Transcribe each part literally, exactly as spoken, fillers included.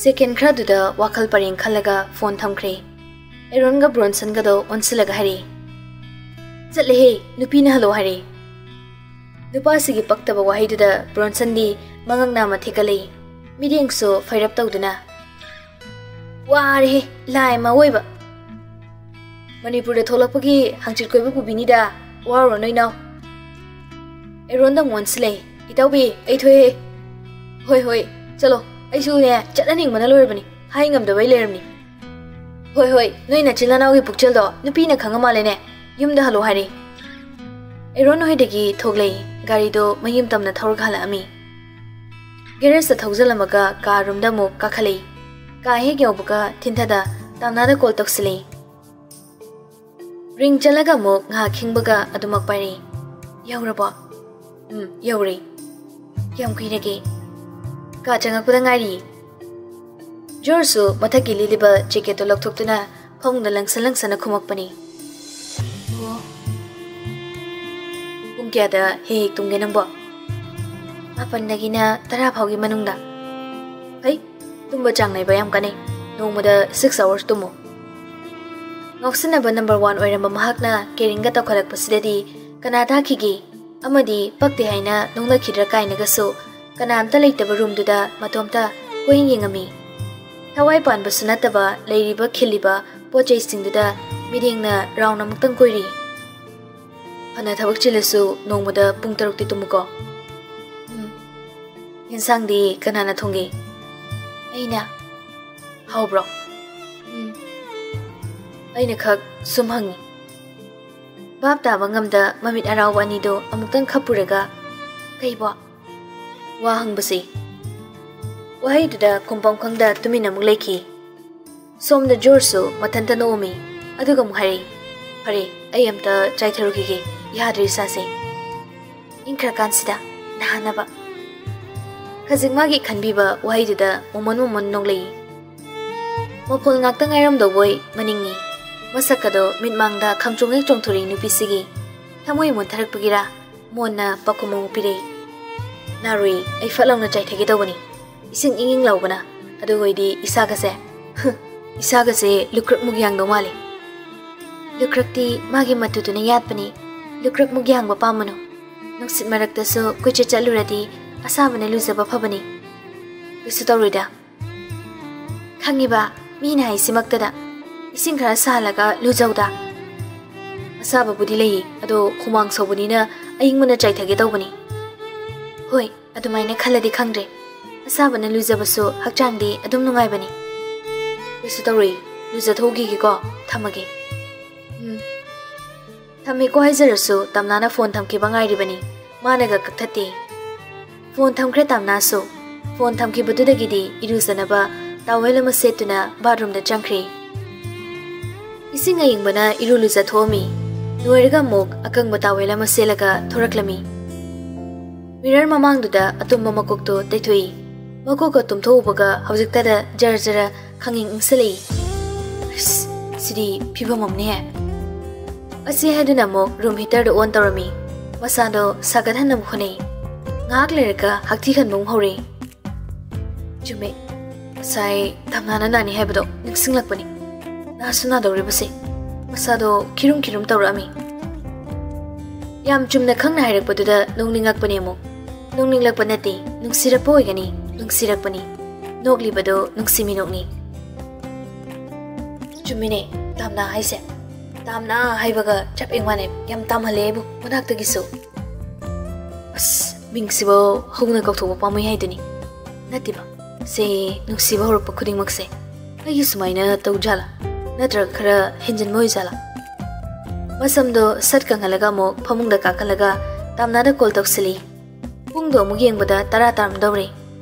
ꯁꯦꯀꯦꯟ ꯈꯔꯗꯨꯗ ꯋꯥꯈꯜ ꯄꯔꯦꯡ ꯈꯜꯂꯒ ꯐꯣꯟ ꯊꯝꯈ꯭ꯔꯦ꯫ ꯑꯦꯔꯣꯟꯒ ꯕ꯭ꯔꯣꯟꯁꯟꯒꯗꯣ ꯑꯣꯟꯁꯤꯜꯂꯒ ꯍꯥꯏꯔꯛꯏ, "ꯆꯠꯂꯦꯍꯦ, ꯅꯨꯄꯤꯅ ꯍꯜꯂꯣ ꯍꯥꯏꯔꯛꯏ꯫" ꯅꯨꯄꯥꯁꯤꯒꯤ ꯄꯛꯇꯕ ꯋꯥꯍꯩꯗꯨꯗ ꯕ꯭ꯔꯣꯟꯁꯟꯗꯤ ꯃꯉꯛ ꯅꯥꯝꯃ ꯊꯦꯛꯀꯠꯂꯛꯏ꯫ ꯃꯤꯠꯌꯦꯡꯁꯨ ꯐꯩꯔꯞ ꯇꯧꯗꯨꯅ, "ꯋꯥꯔꯦꯍꯦ, ꯂꯥꯏ ꯑꯃ ꯑꯣꯏꯕ꯫ ꯃꯅꯤꯄꯨꯔꯗ ꯊꯣꯛꯂꯛꯄꯒꯤ ꯍꯪꯆꯤꯠ ꯀꯣꯏꯕ ꯄꯨꯕꯤꯅꯤꯗ, ꯋꯥꯔꯨꯔꯅꯨ ꯏꯅꯥꯎ꯫" ꯑꯦꯔꯣꯟꯗ ꯑꯃꯨꯛ ꯑꯣꯟꯁꯤꯜꯂꯛꯏ꯫ "ꯏꯇꯥꯎꯕꯤ, ꯑꯩ ꯊꯣꯛꯑꯦ꯫" "ꯍꯣꯏ, ꯍꯣꯏ, ꯆꯠꯂꯣ꯫ ꯑꯩꯁꯨꯅꯦ, ꯆꯠꯍꯟꯅꯤꯡꯕꯅ ꯂꯣꯏꯔꯕꯅꯤ꯫ ꯍꯥꯏ ꯉꯝꯗꯕꯩ ꯂꯩꯔꯕꯅꯤ꯫" "ꯍꯣꯏ, ꯍꯣꯏ, ꯅꯣꯏ ꯅꯆꯤꯟ ꯅꯅꯥꯎꯒꯤ ꯄꯨꯛꯆꯦꯜꯗꯣ ꯅꯨꯄꯤꯅ ꯈꯪꯉ ꯃꯥꯜꯂꯦꯅꯦ꯫ ꯌꯨꯝꯗ ꯍꯜꯂꯣ ꯍꯥꯏꯔꯦ꯫" ꯑꯦꯔꯣꯟ ꯍꯣꯏꯗꯒꯤ ꯊꯣꯛꯂꯛꯏ꯫ ꯒꯥꯔꯤꯗꯣ ꯃꯌꯨꯝ ꯇꯝꯅ ꯊꯧꯔꯒ ꯍꯜꯂꯛꯑꯝꯃꯤ꯫ ꯒꯦꯔꯦꯖꯇ ꯊꯧꯖꯤꯜꯂꯝꯃꯒ ꯀꯥ ꯔꯨꯝꯗ ꯑꯃꯨꯛ ꯀꯥꯈꯠꯂꯛꯏ꯫ ꯀꯥ ꯍꯦꯛ ꯌꯧꯕꯒ ꯊꯤꯟꯊꯗ ꯇꯥꯝꯅꯥꯗ ꯀꯣꯜ ꯇꯧꯁꯤꯜꯂꯛꯏ꯫ ꯔꯤꯡ ꯆꯠꯂꯒ ꯑꯃꯨꯛ ꯉꯥꯏꯍꯥꯛ ꯈꯤꯡꯕꯒ ꯑꯗꯨꯃꯛ ꯄꯥꯏꯔꯛꯏ꯫ "ꯌꯧꯔꯕꯣ?" "ꯎꯝ, ꯌꯧꯔꯦ꯫" "ꯀꯌꯥꯝ ꯀꯨꯏꯔꯒꯦ?" "ꯀꯥ ꯆꯪꯉꯛꯄꯗ ꯉꯥꯏꯔꯤ꯫" ꯖꯣꯔꯖꯁꯨ ꯃꯊꯛꯀꯤ ꯂꯤꯠꯂꯤꯕ ꯖꯦꯀꯦꯠꯇꯨ ꯂꯧꯊꯣꯛꯇꯨꯅ ꯐꯃꯨꯡꯗ ꯂꯪꯁꯟ ꯂꯪꯁꯟꯅ ꯈꯨꯝꯃꯛꯄꯅꯤ꯫ "ꯑꯣ, ꯄꯨꯡ ꯀꯌꯥꯗ ꯍꯦꯛ ꯍꯦꯛ ꯇꯨꯝꯒꯦ ꯅꯪꯕꯣ?" "ꯃꯥꯄꯟꯗꯒꯤꯅ ꯇꯔꯥ ꯐꯥꯎꯒꯤ ꯃꯅꯨꯡꯗ꯫" "ꯐꯩ, ꯇꯨꯝꯕ ꯆꯥꯡ ꯅꯥꯏꯕ ꯌꯥꯝ ꯀꯥꯟꯅꯩ꯫ ꯅꯣꯡꯃꯗ six hours ꯇꯨꯝꯃꯨ꯫" ꯉꯥꯎꯁꯤꯟꯅꯕ ꯅꯝꯕꯔ ꯋꯥꯟ ꯑꯣꯏꯔꯝꯕ ꯃꯍꯥꯛꯅ ꯀꯦꯔꯤꯡꯒ ꯇꯧꯈꯠꯂꯛꯄꯁꯤꯗꯗꯤ ꯀꯅꯥ ꯇꯥꯈꯤꯒꯦ? ꯑꯃꯗꯤ ꯄꯛꯇꯦ ꯍꯥꯏꯅ ꯅꯣꯛꯅꯈꯤꯗ꯭ꯔꯥ ꯀꯥꯏꯅꯒꯁꯨ ꯀꯅꯥꯝꯇ ꯂꯩꯇꯕ ꯔꯨꯝꯗꯨꯗ ꯃꯇꯣꯝꯇ ꯀꯣꯏꯌꯦꯡ ꯌꯦꯡꯉꯝꯃꯤ꯫ ꯊꯋꯥꯏ ꯄꯥꯟꯕꯁꯨ ꯅꯠꯇꯕ ꯂꯩꯔꯤꯕ ꯈꯤꯜꯂꯤꯕ ꯄꯣꯠ ꯆꯩꯁꯤꯡꯗꯨꯗ ꯃꯤꯠꯌꯦꯡꯅ ꯔꯥꯎꯟ ꯑꯃꯨꯛꯇꯪ ꯀꯣꯏꯔꯤ꯫ "ꯐꯅ ꯊꯕꯛ ꯆꯤꯜꯂꯁꯨ ꯅꯣꯡꯃꯗ ꯄꯨꯡ ꯇꯔꯨꯛꯇꯤ ꯇꯨꯝꯃꯨꯀꯣ꯫" "ꯎꯝ꯫ ꯌꯦꯟꯁꯥꯡꯗꯤ ꯀꯅꯥꯅ ꯊꯣꯡꯒꯦ?" "ꯑꯩꯅ꯫" "ꯍꯥꯎꯕ꯭ꯔꯣ?" "ꯎꯝ꯫" ꯑꯩꯅ ꯈꯛ ꯁꯨꯝ ꯍꯪꯉꯤ꯫ ꯚꯥꯞ ꯇꯥꯕ ꯉꯝꯗ ꯃꯃꯤꯠ ꯑꯔꯥꯎꯕ ꯑꯅꯤꯗꯣ ꯑꯃꯨꯛꯇꯪ ꯈꯞꯄꯨꯔꯒ, "ꯀꯩꯕꯣ?" "ꯋꯥ ꯍꯪꯕꯁꯤ꯫" ꯋꯥꯍꯩꯗꯨꯗ ꯈꯨꯝꯐꯝ ꯈꯪꯗ ꯇꯨꯃꯤꯟꯅ ꯑꯃꯨꯛ ꯂꯩꯈꯤ꯫ ꯁꯣꯝꯗ ꯖꯣꯔꯖꯁꯨ ꯃꯊꯟꯇ ꯅꯣꯛꯑꯝꯃꯤ꯫ ꯑꯗꯨꯒ ꯑꯃꯨꯛ ꯍꯥꯏꯔꯛꯏ, "ꯐꯔꯦ, ꯑꯩ ꯑꯝꯇ ꯆꯥꯏꯊꯔꯨꯈꯤꯒꯦ꯫ ꯌꯥꯗ꯭ꯔꯦ ꯏꯁꯥꯁꯦ꯫ ꯏꯪꯈ꯭ꯔꯀꯥꯟꯁꯤꯗ ꯅꯥꯅꯕ꯫" ꯈꯖꯤꯛ ꯃꯥꯒꯤ ꯈꯟꯕꯤꯕ ꯋꯥꯍꯩꯗꯨꯗ ꯃꯣꯃꯣꯟ ꯃꯣꯃꯣꯟ ꯅꯣꯛꯂꯛꯏ꯫ ꯃꯈꯣꯜ ꯉꯥꯛꯇ ꯉꯥꯏꯔꯝꯗꯧꯕꯣꯏ ꯃꯅꯤꯡꯉꯤ꯫ ꯃꯁꯛꯀꯗꯣ ꯃꯤꯠꯃꯥꯡꯗ ꯈꯪꯆꯣꯡ ꯍꯦꯛ ꯆꯣꯡꯊꯣꯔꯛꯏ ꯅꯨꯄꯤꯁꯤꯒꯤ꯫ ꯊꯃꯣꯏ ꯃꯨꯟꯊꯔꯛꯄꯒꯤꯔꯥ? ꯃꯣꯟꯅ ꯄꯥꯎꯈꯨꯝ ꯑꯃꯨꯛ ꯄꯤꯔꯛꯏ꯫ "ꯅꯥꯔꯨꯏ, ꯑꯩ ꯐꯠ ꯂꯥꯎꯅ ꯆꯥꯏꯊꯒꯦ ꯇꯧꯕꯅꯤ꯫ ꯏꯁꯤꯡ ꯏꯪ ꯏꯪ ꯂꯥꯎꯕꯅ ꯑꯗꯨ ꯑꯣꯏꯗꯤ ꯏꯁꯥꯒꯁꯦ, ꯏꯁꯥꯒꯁꯦ ꯂꯨꯀ꯭ꯔꯛꯃꯨꯛ ꯌꯥꯡꯗꯧ ꯃꯥꯜꯂꯤ꯫ ꯂꯨꯀ꯭ꯔꯛꯇꯤ ꯃꯥꯒꯤ ꯃꯇꯨꯗꯨꯅ ꯌꯥꯠꯄꯅꯤ꯫ ꯂꯨꯀ꯭ꯔꯛꯃꯨꯛ ꯌꯥꯡꯕ ꯄꯥꯝꯃꯅꯨ꯫ ꯅꯨꯡꯁꯤꯠ ꯃꯔꯛꯇꯁꯨ ꯀꯣꯏꯆꯠ ꯆꯠꯂꯨꯔꯗꯤ ꯑꯁꯥꯕꯅ ꯂꯨꯖꯕ ꯐꯕꯅꯤ꯫ ꯀꯩꯁꯨ ꯇꯧꯔꯣꯏꯗ꯫ ꯈꯪꯉꯤꯕ, ꯃꯤꯅ ꯍꯥꯏꯁꯤꯃꯛꯇꯗ ꯏꯁꯤꯡ ꯈꯔ ꯁꯥꯍꯜꯂꯒ ꯂꯨꯖꯧꯗ꯫ ꯑꯁꯥꯕꯕꯨꯗꯤ ꯂꯩꯌꯦ, ꯑꯗꯣ ꯍꯨꯃꯥꯡ ꯁꯧꯕꯅꯤꯅ ꯑꯏꯪꯕꯅ ꯆꯥꯏꯊꯒꯦ ꯇꯧꯕꯅꯤ꯫ ꯍꯣꯏ, ꯑꯗꯨꯃꯥꯏꯅ ꯈꯜꯂꯗꯤ ꯈꯪꯗ꯭ꯔꯦ꯫ ꯑꯁꯥꯕꯅ ꯂꯨꯖꯕꯁꯨ ꯍꯛꯆꯥꯡꯗꯤ ꯑꯗꯨꯝ ꯅꯨꯡꯉꯥꯏꯕꯅꯤ꯫ ꯀꯩꯁꯨ ꯇꯧꯔꯣꯏ, ꯂꯨꯖꯊꯣꯛꯎꯈꯤꯒꯦꯀꯣ, ꯊꯝꯃꯒꯦ꯫ ꯎꯝ꯫ ꯊꯝꯃꯦꯀꯣ ꯍꯥꯏꯖꯔꯁꯨ ꯇꯝꯅꯥꯅ ꯐꯣꯟ ꯊꯝꯈꯤꯕ ꯉꯥꯏꯔꯤꯕꯅꯤ꯫ ꯃꯥꯅꯒ ꯀꯛꯊꯠꯇꯦ꯫ ꯐꯣꯟ ꯊꯝꯈ꯭ꯔꯦ ꯇꯝꯅꯥꯁꯨ꯫ ꯐꯣꯟ ꯊꯝꯈꯤꯕꯗꯨꯗꯒꯤꯗꯤ ꯏꯔꯨꯖꯅꯕ ꯇꯥꯋꯦꯜ ꯑꯃ ꯁꯦꯠꯇꯨꯅ ꯕꯥꯠꯔꯨꯝꯗ ꯆꯪꯈ꯭ꯔꯦ꯫ ꯏꯁꯤꯡ ꯑꯏꯪꯕꯅ ꯏꯔꯨ ꯂꯨꯖꯊꯣꯛꯑꯝꯃꯤ꯫ ꯂꯣꯏꯔꯒ ꯑꯃꯨꯛ ꯑꯀꯪꯕ ꯇꯥꯋꯦꯜ ꯑꯃ ꯁꯦꯠꯂꯒ ꯊꯣꯔꯛꯂꯝꯃꯤ꯫ ꯃꯤꯔꯔ ꯃꯃꯥꯡꯗꯨꯗ ꯑꯇꯨꯝꯕ ꯃꯀꯣꯛꯇꯣ ꯇꯩꯊꯣꯛꯏ꯫ ꯃꯀꯣꯛꯀ ꯇꯨꯝꯊꯣꯛꯎꯕꯒ ꯍꯧꯖꯤꯛꯇꯗ ꯖꯔ ꯖꯔ ꯈꯪꯏꯪ ꯏꯪꯁꯤꯜꯂꯛꯏ꯫ ꯑꯁ, ꯁꯤꯗꯤ ꯐꯤꯕꯝ ꯑꯃꯅꯤꯍꯦ꯫ ꯑꯁꯤ ꯍꯥꯏꯗꯨꯅ ꯑꯃꯨꯛ ꯔꯨꯝ ꯍꯤꯇꯔꯗꯨ ꯑꯣꯟ ꯇꯧꯔꯝꯃꯤ꯫ ꯃꯁꯥꯗꯣ ꯁꯥꯒꯠꯍꯟꯅꯕ ꯍꯣꯠꯅꯩ꯫ ꯉꯥꯏꯍꯥꯛ ꯂꯩꯔꯒ ꯍꯛꯊꯤ ꯈꯟꯕ ꯑꯃꯨꯛ ꯍꯧꯔꯛꯏ꯫ ꯆꯨꯝꯃꯦ, ꯉꯁꯥꯏ ꯇꯝꯅꯥꯅ ꯅꯥꯅꯤ ꯍꯥꯏꯕꯗꯣ ꯅꯤꯡꯁꯤꯡꯂꯛꯄꯅꯤ꯫ ꯅꯥꯁꯨ ꯅꯥꯗꯧꯔꯤꯕꯁꯦ꯫ ꯃꯁꯥꯗꯣ ꯈꯤꯔꯨꯝ ꯈꯤꯔꯨꯝ ꯇꯧꯔꯛꯑꯝꯃꯤ꯫ ꯌꯥꯝ ꯆꯨꯝꯅ ꯈꯪꯅ ꯍꯥꯏꯔꯛꯄꯗꯨꯗ ꯅꯣꯛꯅꯤꯡꯂꯛꯄꯅꯦ ꯑꯃꯨꯛ꯫ ꯅꯣꯛꯅꯤꯡꯂꯛꯄ ꯅꯠꯇꯦ, ꯅꯨꯡꯁꯤꯔꯛꯄ ꯑꯣꯏꯒꯅꯤ, ꯅꯨꯡꯁꯤꯔꯛꯄꯅꯤ꯫ ꯅꯣꯛꯂꯤꯕꯗꯣ ꯅꯨꯡꯁꯤ ꯃꯤꯅꯣꯛꯅꯤ꯫ ꯆꯨꯝꯃꯤꯅꯦ, ꯇꯥꯝꯅꯥ ꯍꯥꯏꯁꯦ꯫ ꯇꯥꯝꯅꯥ ꯍꯥꯏꯕꯒ ꯆꯞ ꯍꯦꯛ ꯃꯥꯟꯅꯩ꯫ ꯌꯥꯝ ꯇꯥꯝꯍꯜꯂꯦ ꯑꯩꯕꯨ ꯃꯅꯥꯛꯇꯒꯤꯁꯨ꯫ ꯑꯁ, ꯃꯤꯡꯁꯤꯐꯥꯎ ꯍꯧꯅ ꯀꯥꯎꯊꯣꯛꯄ ꯄꯥꯝꯃꯨꯏ ꯍꯥꯏꯗꯨꯅꯤ꯫ ꯅꯠꯇꯦꯕ, ꯁꯦ, ꯅꯨꯡꯁꯤꯕ ꯍꯧꯔꯛꯄ ꯈꯨꯗꯤꯡꯃꯛꯁꯦ ꯑꯩꯒꯤ ꯁꯨꯃꯥꯏꯅ ꯇꯧꯖꯥꯠꯂꯥ? ꯅꯠꯇ꯭ꯔꯒ ꯈꯔ ꯍꯦꯟꯖꯤꯟꯕ ꯑꯣꯏꯖꯥꯠꯂꯥ? ꯃꯁꯝꯗꯣ ꯁꯠ ꯀꯪꯍꯜꯂꯒ ꯑꯃꯨꯛ ꯐꯃꯨꯡꯗ ꯀꯥꯈꯠꯂꯒ ꯇꯥꯝꯅꯥꯗ ꯀꯣꯜ ꯇꯧꯁꯤꯜꯂꯤ꯫ ꯄꯨꯡꯗꯣ ꯑꯃꯨꯛ ꯌꯦꯡꯕꯗ ꯇꯔꯥ ꯇꯥꯔꯝꯗꯧꯔꯦ꯫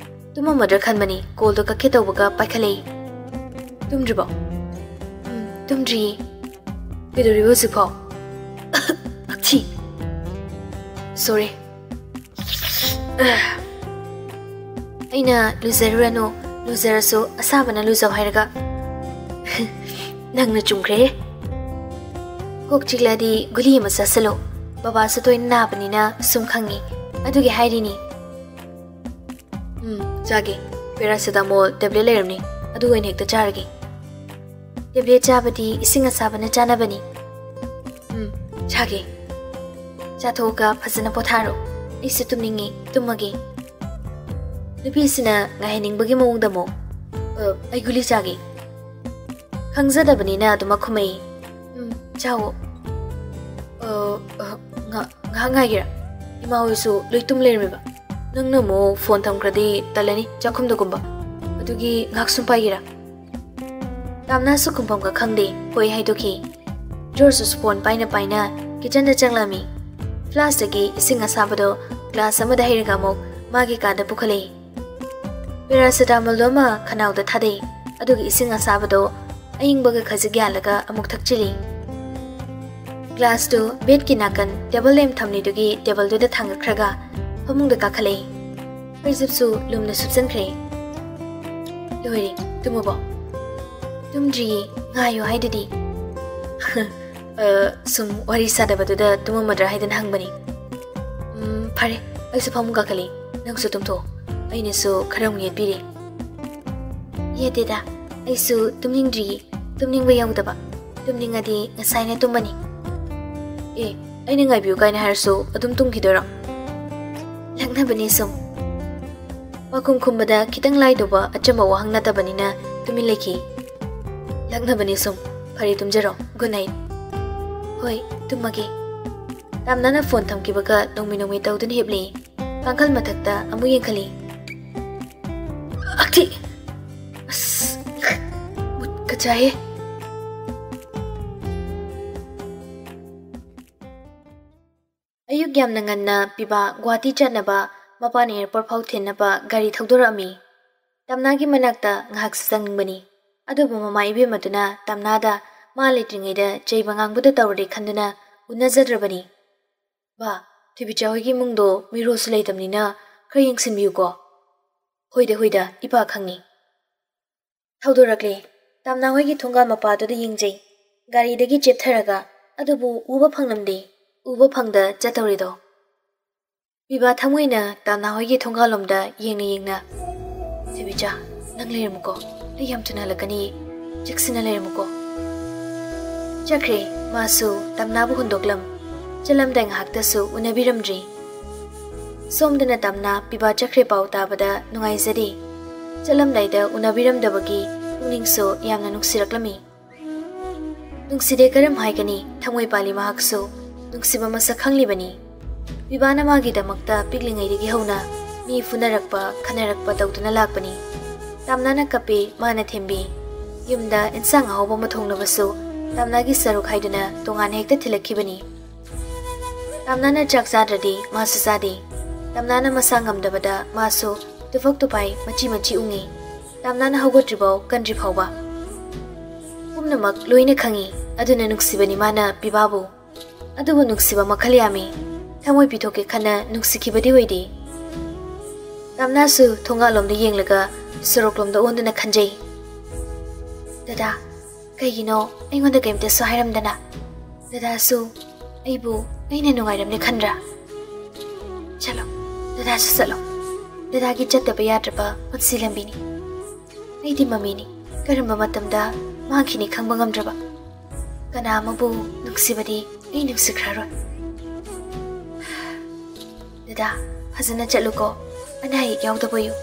ꯇꯨꯝꯃꯝꯃꯗ꯭ꯔꯥ ꯈꯟꯕꯅꯤ, ꯀꯣꯜꯗꯣ ꯀꯛꯀꯦ ꯇꯧꯕꯒ ꯄꯥꯏꯈꯠꯂꯛꯏ꯫ "ꯇꯨꯝꯗ꯭ꯔꯤꯕꯣ?" "ꯎꯝ, ꯇꯨꯝꯗ꯭ꯔꯤꯌꯦ꯫" "ꯀꯩꯗꯧꯔꯤꯕ ꯍꯧꯖꯤꯛꯐꯥꯎ?" "ꯍꯛꯊꯤ꯫" "ꯁꯣꯔꯤ꯫" "ꯑꯩꯅ ꯂꯨꯖꯔꯨꯔꯅꯨ, ꯂꯨꯖꯔꯁꯨ ꯑꯁꯥꯕꯅ ꯂꯨꯖꯧ ꯍꯥꯏꯔꯒ ꯅꯪꯅ ꯆꯨꯝꯈ꯭ꯔꯦ꯫ ꯀꯣꯛ ꯆꯤꯛꯂꯗꯤ ꯒꯨꯂꯤ ꯑꯃ ꯆꯥꯁꯤꯜꯂꯨ꯫ ꯕꯕꯥꯁꯨ ꯇꯣꯏꯅ ꯅꯥꯕꯅꯤꯅ ꯁꯨꯝ ꯈꯪꯉꯤ, ꯑꯗꯨꯒꯤ ꯍꯥꯏꯔꯤꯅꯤ꯫" "ꯎꯝ, ꯆꯥꯒꯦ꯫ paracetamol tablet ꯂꯩꯔꯝꯅꯤ, ꯑꯗꯨ ꯑꯣꯏꯅ ꯍꯦꯛꯇ ꯆꯥꯔꯒꯦ꯫ Tablet ꯆꯥꯕꯗꯤ ꯏꯁꯤꯡ ꯑꯁꯥꯕꯅ ꯆꯥꯅꯕꯅꯤ꯫ ꯎꯝ, ꯆꯥꯒꯦ꯫ ꯆꯥꯊꯣꯛꯑꯒ ꯐꯖꯅ ꯄꯣꯊꯥꯔꯣ꯫ ꯑꯩꯁꯨ ꯇꯨꯝꯅꯤꯡꯉꯤ, ꯇꯨꯝꯃꯒꯦ꯫ ꯅꯨꯄꯤꯁꯤꯅ ꯉꯥꯏꯍꯟꯅꯤꯡꯕꯒꯤ ꯃꯑꯣꯡꯗ ꯑꯃꯨꯛ, "ꯑ, ꯑꯩ ꯒꯨꯂꯤ ꯆꯥꯒꯦ꯫" ꯈꯪꯖꯗꯕꯅꯤꯅ ꯑꯗꯨꯃꯛ ꯈꯨꯝꯃꯛꯏ꯫ "ꯎꯝ, ꯆꯥꯎꯑꯣ꯫" "ꯑ, ꯑ, ꯉ-, ꯉꯥꯏꯍꯥꯛ ꯉꯥꯏꯒꯦꯔꯥ? ꯏꯃꯥ ꯍꯣꯏꯁꯨ ꯂꯣꯏ ꯇꯨꯝ ꯂꯩꯔꯝꯃꯦꯕ꯫ ꯅꯪꯅ ꯑꯃꯨꯛ ꯐꯣꯟ ꯊꯝꯈ꯭ꯔꯗꯤ ꯇꯜꯂꯅꯤ, ꯆꯥꯛꯈꯨꯝꯗꯒꯨꯝꯕ꯫ ꯑꯗꯨꯒꯤ ꯉꯥꯏꯍꯥꯛ ꯁꯨꯝ ꯄꯥꯏꯒꯦꯔꯥ?" ꯇꯥꯝꯅꯥꯁꯨ ꯈꯨꯝꯐꯝꯒ ꯈꯪꯗꯦ, ꯍꯣꯏ ꯍꯥꯏꯗꯣꯛꯈꯤ꯫ ꯖꯣꯔꯖꯁꯨ ꯐꯣꯟ ꯄꯥꯏꯅ ꯄꯥꯏꯅ ꯀꯤꯆꯟꯗ ꯆꯪꯂꯝꯃꯤ꯫ ꯐ꯭ꯂꯥꯁꯇꯒꯤ ꯏꯁꯤꯡ ꯑꯁꯥꯕꯗꯣ ꯒ꯭ꯂꯥꯁ ꯑꯃꯗ ꯍꯩꯔꯒ ꯑꯃꯨꯛ ꯃꯥꯒꯤ ꯀꯥꯗ ꯄꯨꯈꯠꯂꯛꯏ꯫ ꯄꯦꯔꯥꯁꯤꯇꯥꯃꯣꯜꯗꯣ ꯑꯃ ꯈꯅꯥꯎꯗ ꯊꯥꯗꯩ, ꯑꯗꯨꯒ ꯏꯁꯤꯡ ꯑꯁꯥꯕꯗꯣ ꯑꯏꯪꯕꯒ ꯈꯖꯤꯛ ꯌꯥꯜꯂꯒ ꯑꯃꯨꯛ ꯊꯛꯆꯤꯜꯂꯤ꯫ ꯒ꯭ꯂꯥꯁꯇꯨ ꯕꯦꯗꯀꯤ ꯅꯥꯀꯟ ꯇꯦꯕꯜ ꯂꯦꯝ ꯊꯝꯂꯤꯗꯨꯒꯤ ꯇꯦꯕꯜꯗꯨꯗ ꯊꯥꯡꯒꯠꯈ꯭ꯔꯒ ꯐꯃꯨꯡꯗ ꯀꯥꯈꯠꯂꯛꯏ꯫ ꯐꯩꯖꯨꯞꯁꯨ ꯂꯨꯝꯅ ꯁꯨꯞꯆꯟꯈ꯭ꯔꯦ꯫ "ꯂꯣꯏꯔꯦ, ꯇꯨꯝꯃꯕꯣ?" "ꯇꯨꯝꯗ꯭ꯔꯤꯌꯦ, ꯉꯥꯏꯌꯣ ꯍꯥꯏꯗꯨꯗꯤ꯫" "ꯑ, ꯁꯨꯝ ꯋꯥꯔꯤ ꯁꯥꯗꯕꯗꯨꯗ ꯇꯨꯝꯃꯝꯃꯗ꯭ꯔꯥ ꯍꯥꯏꯗꯅ ꯍꯪꯕꯅꯤ꯫" "ꯎꯝ, ꯐꯔꯦ, ꯑꯩꯁꯨ ꯐꯃꯨꯡ ꯀꯥꯈꯠꯂꯤ, ꯅꯪꯁꯨ ꯇꯨꯝꯊꯣꯛꯑꯣ, ꯑꯩꯅꯁꯨ ꯈꯔ ꯑꯃꯨꯛ ꯌꯦꯠꯄꯤꯔꯤ꯫" "ꯌꯦꯠꯇꯦꯗ, ꯑꯩꯁꯨ ꯇꯨꯝꯅꯤꯡꯗ꯭ꯔꯤꯌꯦ, ꯇꯨꯝꯅꯤꯡꯕ ꯌꯥꯎꯗꯕ, ꯇꯨꯝꯅꯤꯡꯉꯗꯤ ꯉꯁꯥꯏꯅ ꯇꯨꯝꯃꯅꯤ꯫" "ꯑꯦ, ꯑꯩꯅ ꯉꯥꯏꯕꯤꯌꯨ ꯀꯥꯏꯅ ꯍꯥꯏꯔꯁꯨ ꯑꯗꯨꯝ ꯇꯨꯝꯈꯤꯗꯣꯏꯔꯣ?" "ꯂꯛꯅꯕꯅꯦ ꯁꯨꯝ꯫" ꯄꯥꯎꯈꯨꯝ ꯈꯨꯝꯕꯗ ꯈꯤꯇꯪ ꯂꯥꯏꯗꯧꯕ ꯑꯆꯝꯕ ꯋꯥꯍꯪ ꯅꯠꯇꯕꯅꯤꯅ ꯇꯨꯃꯤꯟ ꯂꯩꯈꯤ꯫ "ꯂꯛꯅꯕꯅꯤ ꯁꯨꯝ꯫ ꯐꯔꯦ, ꯇꯨꯝꯖꯔꯣ꯫ Good night꯫" "ꯍꯣꯏ, ꯇꯨꯝꯃꯒꯦ꯫" ꯇꯥꯝꯅꯥꯅ ꯐꯣꯟ ꯊꯝꯈꯤꯕꯒ ꯅꯣꯡꯃꯤ ꯅꯣꯡꯃꯤ ꯇꯧꯗꯨꯅ ꯍꯤꯞꯂꯤ꯫ ꯀꯥꯡꯈꯜ ꯃꯊꯛꯇ ꯑꯃꯨꯛ ꯌꯦꯡꯈꯠꯂꯤ꯫ "ꯑꯛꯊꯤ! ꯑꯁ, ꯃꯨꯠꯀ ꯆꯥꯏꯌꯦ꯫" ꯑꯌꯨꯛ ꯌꯥꯝꯅ ꯉꯟꯅ ꯄꯤꯕꯥ ꯒꯨꯋꯥꯍꯥꯇꯤ ꯆꯠꯅꯕ ꯃꯄꯥꯟ airport ꯐꯥꯎ ꯊꯤꯟꯅꯕ ꯒꯥꯔꯤ ꯊꯧꯗꯣꯔꯛꯑꯝꯃꯤ꯫ ꯇꯝꯅꯥꯒꯤ ꯃꯅꯥꯛꯇ ꯉꯥꯏꯍꯥꯛ ꯆꯪꯅꯤꯡꯕꯅꯤ, ꯑꯗꯨꯕꯨ ꯃꯃꯥ ꯏꯕꯦꯝꯃꯗꯨꯅ ꯇꯝꯅꯥꯗ ꯃꯥ ꯂꯩꯇ꯭ꯔꯤꯉꯩꯗ ꯆꯩꯕ ꯉꯥꯡꯕꯗ ꯇꯧꯔꯗꯤ ꯈꯟꯗꯨꯅ ꯎꯅꯖꯗ꯭ꯔꯕꯅꯤ꯫ "ꯕꯥ, ꯊꯣꯏꯕꯤꯆꯥ ꯍꯣꯏꯒꯤ ꯏꯃꯨꯡꯗꯣ ꯃꯤꯔꯣꯜꯁꯨ ꯂꯩꯇꯕꯅꯤꯅ ꯈꯔ ꯌꯦꯡꯁꯤꯟꯕꯤꯌꯨꯀꯣ꯫" "ꯍꯣꯏꯗ, ꯍꯣꯏꯗ, ꯏꯄꯥ ꯈꯪꯉꯤ꯫" ꯊꯧꯗꯣꯔꯛꯂꯦ꯫ ꯇꯝꯅꯥ ꯍꯣꯏꯒꯤ ꯊꯣꯡꯒꯥꯜ ꯃꯄꯥꯗꯨꯗ ꯌꯦꯡꯖꯩ꯫ ꯒꯥꯔꯤꯗꯒꯤ ꯆꯦꯞꯊꯔꯒ, ꯑꯗꯨꯕꯨ ꯎꯕ ꯐꯪꯂꯝꯗꯦ꯫ ꯎꯕ ꯐꯪꯗ ꯆꯠꯇꯧꯔꯤꯗꯣ꯫ ꯄꯤꯕꯥ ꯊꯃꯣꯏꯅ ꯇꯝꯅꯥ ꯍꯣꯏꯒꯤ ꯊꯣꯡꯒꯥꯜꯂꯣꯝꯗ ꯌꯦꯡꯅ ꯌꯦꯡꯅ, ꯗꯦꯕꯤꯆꯥ, ꯅꯪ ꯂꯩꯔꯝꯃꯨꯀꯣ꯫ ꯑꯩ ꯌꯥꯝ ꯊꯨꯅ ꯍꯜꯂꯛꯀꯅꯤ꯫ ꯆꯦꯛꯁꯤꯟꯅ ꯂꯩꯔꯝꯃꯨꯀꯣ꯫ ꯆꯠꯈ꯭ꯔꯦ꯫ ꯃꯥꯁꯨ ꯇꯝꯅꯥꯕꯨ ꯍꯨꯟꯗꯣꯛꯂꯝ꯫ ꯆꯠꯂꯝꯗꯥꯏ ꯉꯥꯏꯍꯥꯛꯇꯁꯨ ꯎꯅꯕꯤꯔꯝꯗ꯭ꯔꯤ꯫ ꯁꯣꯝꯗꯅ ꯇꯝꯅꯥ ꯄꯤꯕꯥ ꯆꯠꯈ꯭ꯔꯦ ꯄꯥꯎ ꯇꯥꯕꯗ ꯅꯨꯡꯉꯥꯏꯖꯗꯦ꯫ ꯆꯠꯂꯝꯗꯥꯏꯗ ꯎꯅꯕꯤꯔꯝꯗꯕꯒꯤ ꯄꯨꯛꯅꯤꯡꯁꯨ ꯌꯥꯝꯅ ꯅꯨꯡꯁꯤꯔꯛꯂꯝꯃꯤ꯫ ꯅꯨꯡꯁꯤꯗꯦ ꯀꯔꯝ ꯍꯥꯏꯒꯅꯤ, ꯊꯃꯣꯏ ꯄꯥꯜꯂꯤ ꯃꯍꯥꯛꯁꯨ꯫ ꯅꯨꯡꯁꯤꯕ ꯃꯁꯛ ꯈꯪꯂꯤꯕꯅꯤ꯫ ꯄꯤꯕꯥꯅ ꯃꯥꯒꯤꯗꯃꯛꯇ ꯄꯤꯛꯂꯤꯉꯩꯗꯒꯤ ꯍꯧꯅ ꯃꯤ ꯐꯨꯅꯔꯛꯄ, ꯈꯠꯅꯔꯛꯄ ꯇꯧꯗꯨꯅ ꯂꯥꯛꯄꯅꯤ꯫ ꯇꯝꯅꯥꯅ ꯀꯞꯄꯤ, ꯃꯥꯅ ꯊꯦꯝꯕꯤ꯫ ꯌꯨꯝꯗ ꯏꯟꯁꯥꯡ ꯑꯍꯥꯎꯕ ꯑꯃ ꯊꯣꯡꯅꯕꯁꯨ ꯇꯝꯅꯥꯒꯤ ꯁꯔꯨꯛ ꯍꯥꯏꯗꯨꯅ ꯇꯣꯉꯥꯟꯅ ꯍꯦꯛꯇ ꯊꯤꯜꯂꯛꯈꯤꯕꯅꯤ꯫ ꯇꯝꯅꯥꯅ ꯆꯥꯛ ꯆꯥꯗ꯭ꯔꯗꯤ ꯃꯥꯁꯨ ꯆꯥꯗꯦ꯫ ꯇꯝꯅꯥꯅ ꯃꯁꯥ ꯉꯝꯗꯕꯗ ꯃꯥꯁꯨ ꯇꯨꯐꯛ ꯇꯨꯐꯥꯏ ꯃꯆꯤ ꯃꯆꯤ ꯎꯪꯉꯤ꯫ ꯇꯝꯅꯥꯅ ꯍꯧꯒꯠꯇ꯭ꯔꯤꯐꯥꯎ ꯀꯟꯗ꯭ꯔꯤ ꯐꯥꯎꯕ꯫ ꯄꯨꯝꯅꯃꯛ ꯂꯣꯏꯅ ꯈꯪꯉꯤ, ꯑꯗꯨꯅ ꯅꯨꯡꯁꯤꯕꯅꯤ ꯃꯥꯅ ꯄꯤꯕꯥꯕꯨ꯫ ꯑꯗꯨꯕꯨ ꯅꯨꯡꯁꯤꯕ ꯃꯈꯜ ꯌꯥꯝꯃꯤ꯫ ꯊꯃꯣꯏ ꯄꯤꯊꯣꯛꯀꯦ ꯈꯟꯅ ꯅꯨꯡꯁꯤꯈꯤꯕꯗꯤ ꯑꯣꯏꯗꯦ꯫ ꯇꯝꯅꯥꯁꯨ ꯊꯣꯡꯒꯥꯜꯂꯣꯝꯗ ꯌꯦꯡꯂꯒ ꯁꯣꯔꯣꯛꯂꯣꯝꯗ ꯑꯣꯟꯗꯨꯅ ꯈꯟꯖꯩ꯫ ꯗꯗꯥ, ꯀꯩꯒꯤꯅꯣ ꯑꯩꯉꯣꯟꯗ ꯀꯩꯝꯇꯁꯨ ꯍꯥꯏꯔꯝꯗꯅ? ꯗꯗꯥꯁꯨ ꯑꯩꯕꯨ ꯑꯩꯅ ꯅꯨꯡꯉꯥꯏꯔꯝꯅꯤ ꯈꯟꯗ꯭ꯔꯥ? ꯆꯠꯂꯣ, ꯗꯗꯥꯁꯨ ꯆꯠꯂꯣ꯫ ꯗꯗꯥꯒꯤ ꯆꯠꯇꯕ ꯌꯥꯗ꯭ꯔꯕ ꯄꯨꯟꯁꯤ ꯂꯝꯕꯤꯅꯤ꯫ ꯑꯩꯗꯤ ꯃꯃꯤꯅꯤ, ꯀꯔꯝꯕ ꯃꯇꯝꯗ ꯃꯥꯡꯈꯤꯅꯤ ꯈꯪꯕ ꯉꯝꯗ꯭ꯔꯕ꯫ ꯀꯅꯥ ꯑꯃꯕꯨ ꯅꯨꯡꯁꯤꯕꯗꯤ ꯑꯩ ꯅꯨꯡꯁꯤꯈ꯭ꯔꯔꯣꯏ꯫ ꯗꯗꯥ, ꯐꯖꯅ ꯆꯠꯂꯨꯀꯣ, ꯑꯅꯥ ꯑꯌꯦꯛ ꯌꯥꯎꯗꯕ ꯑꯣꯏꯌꯨ꯫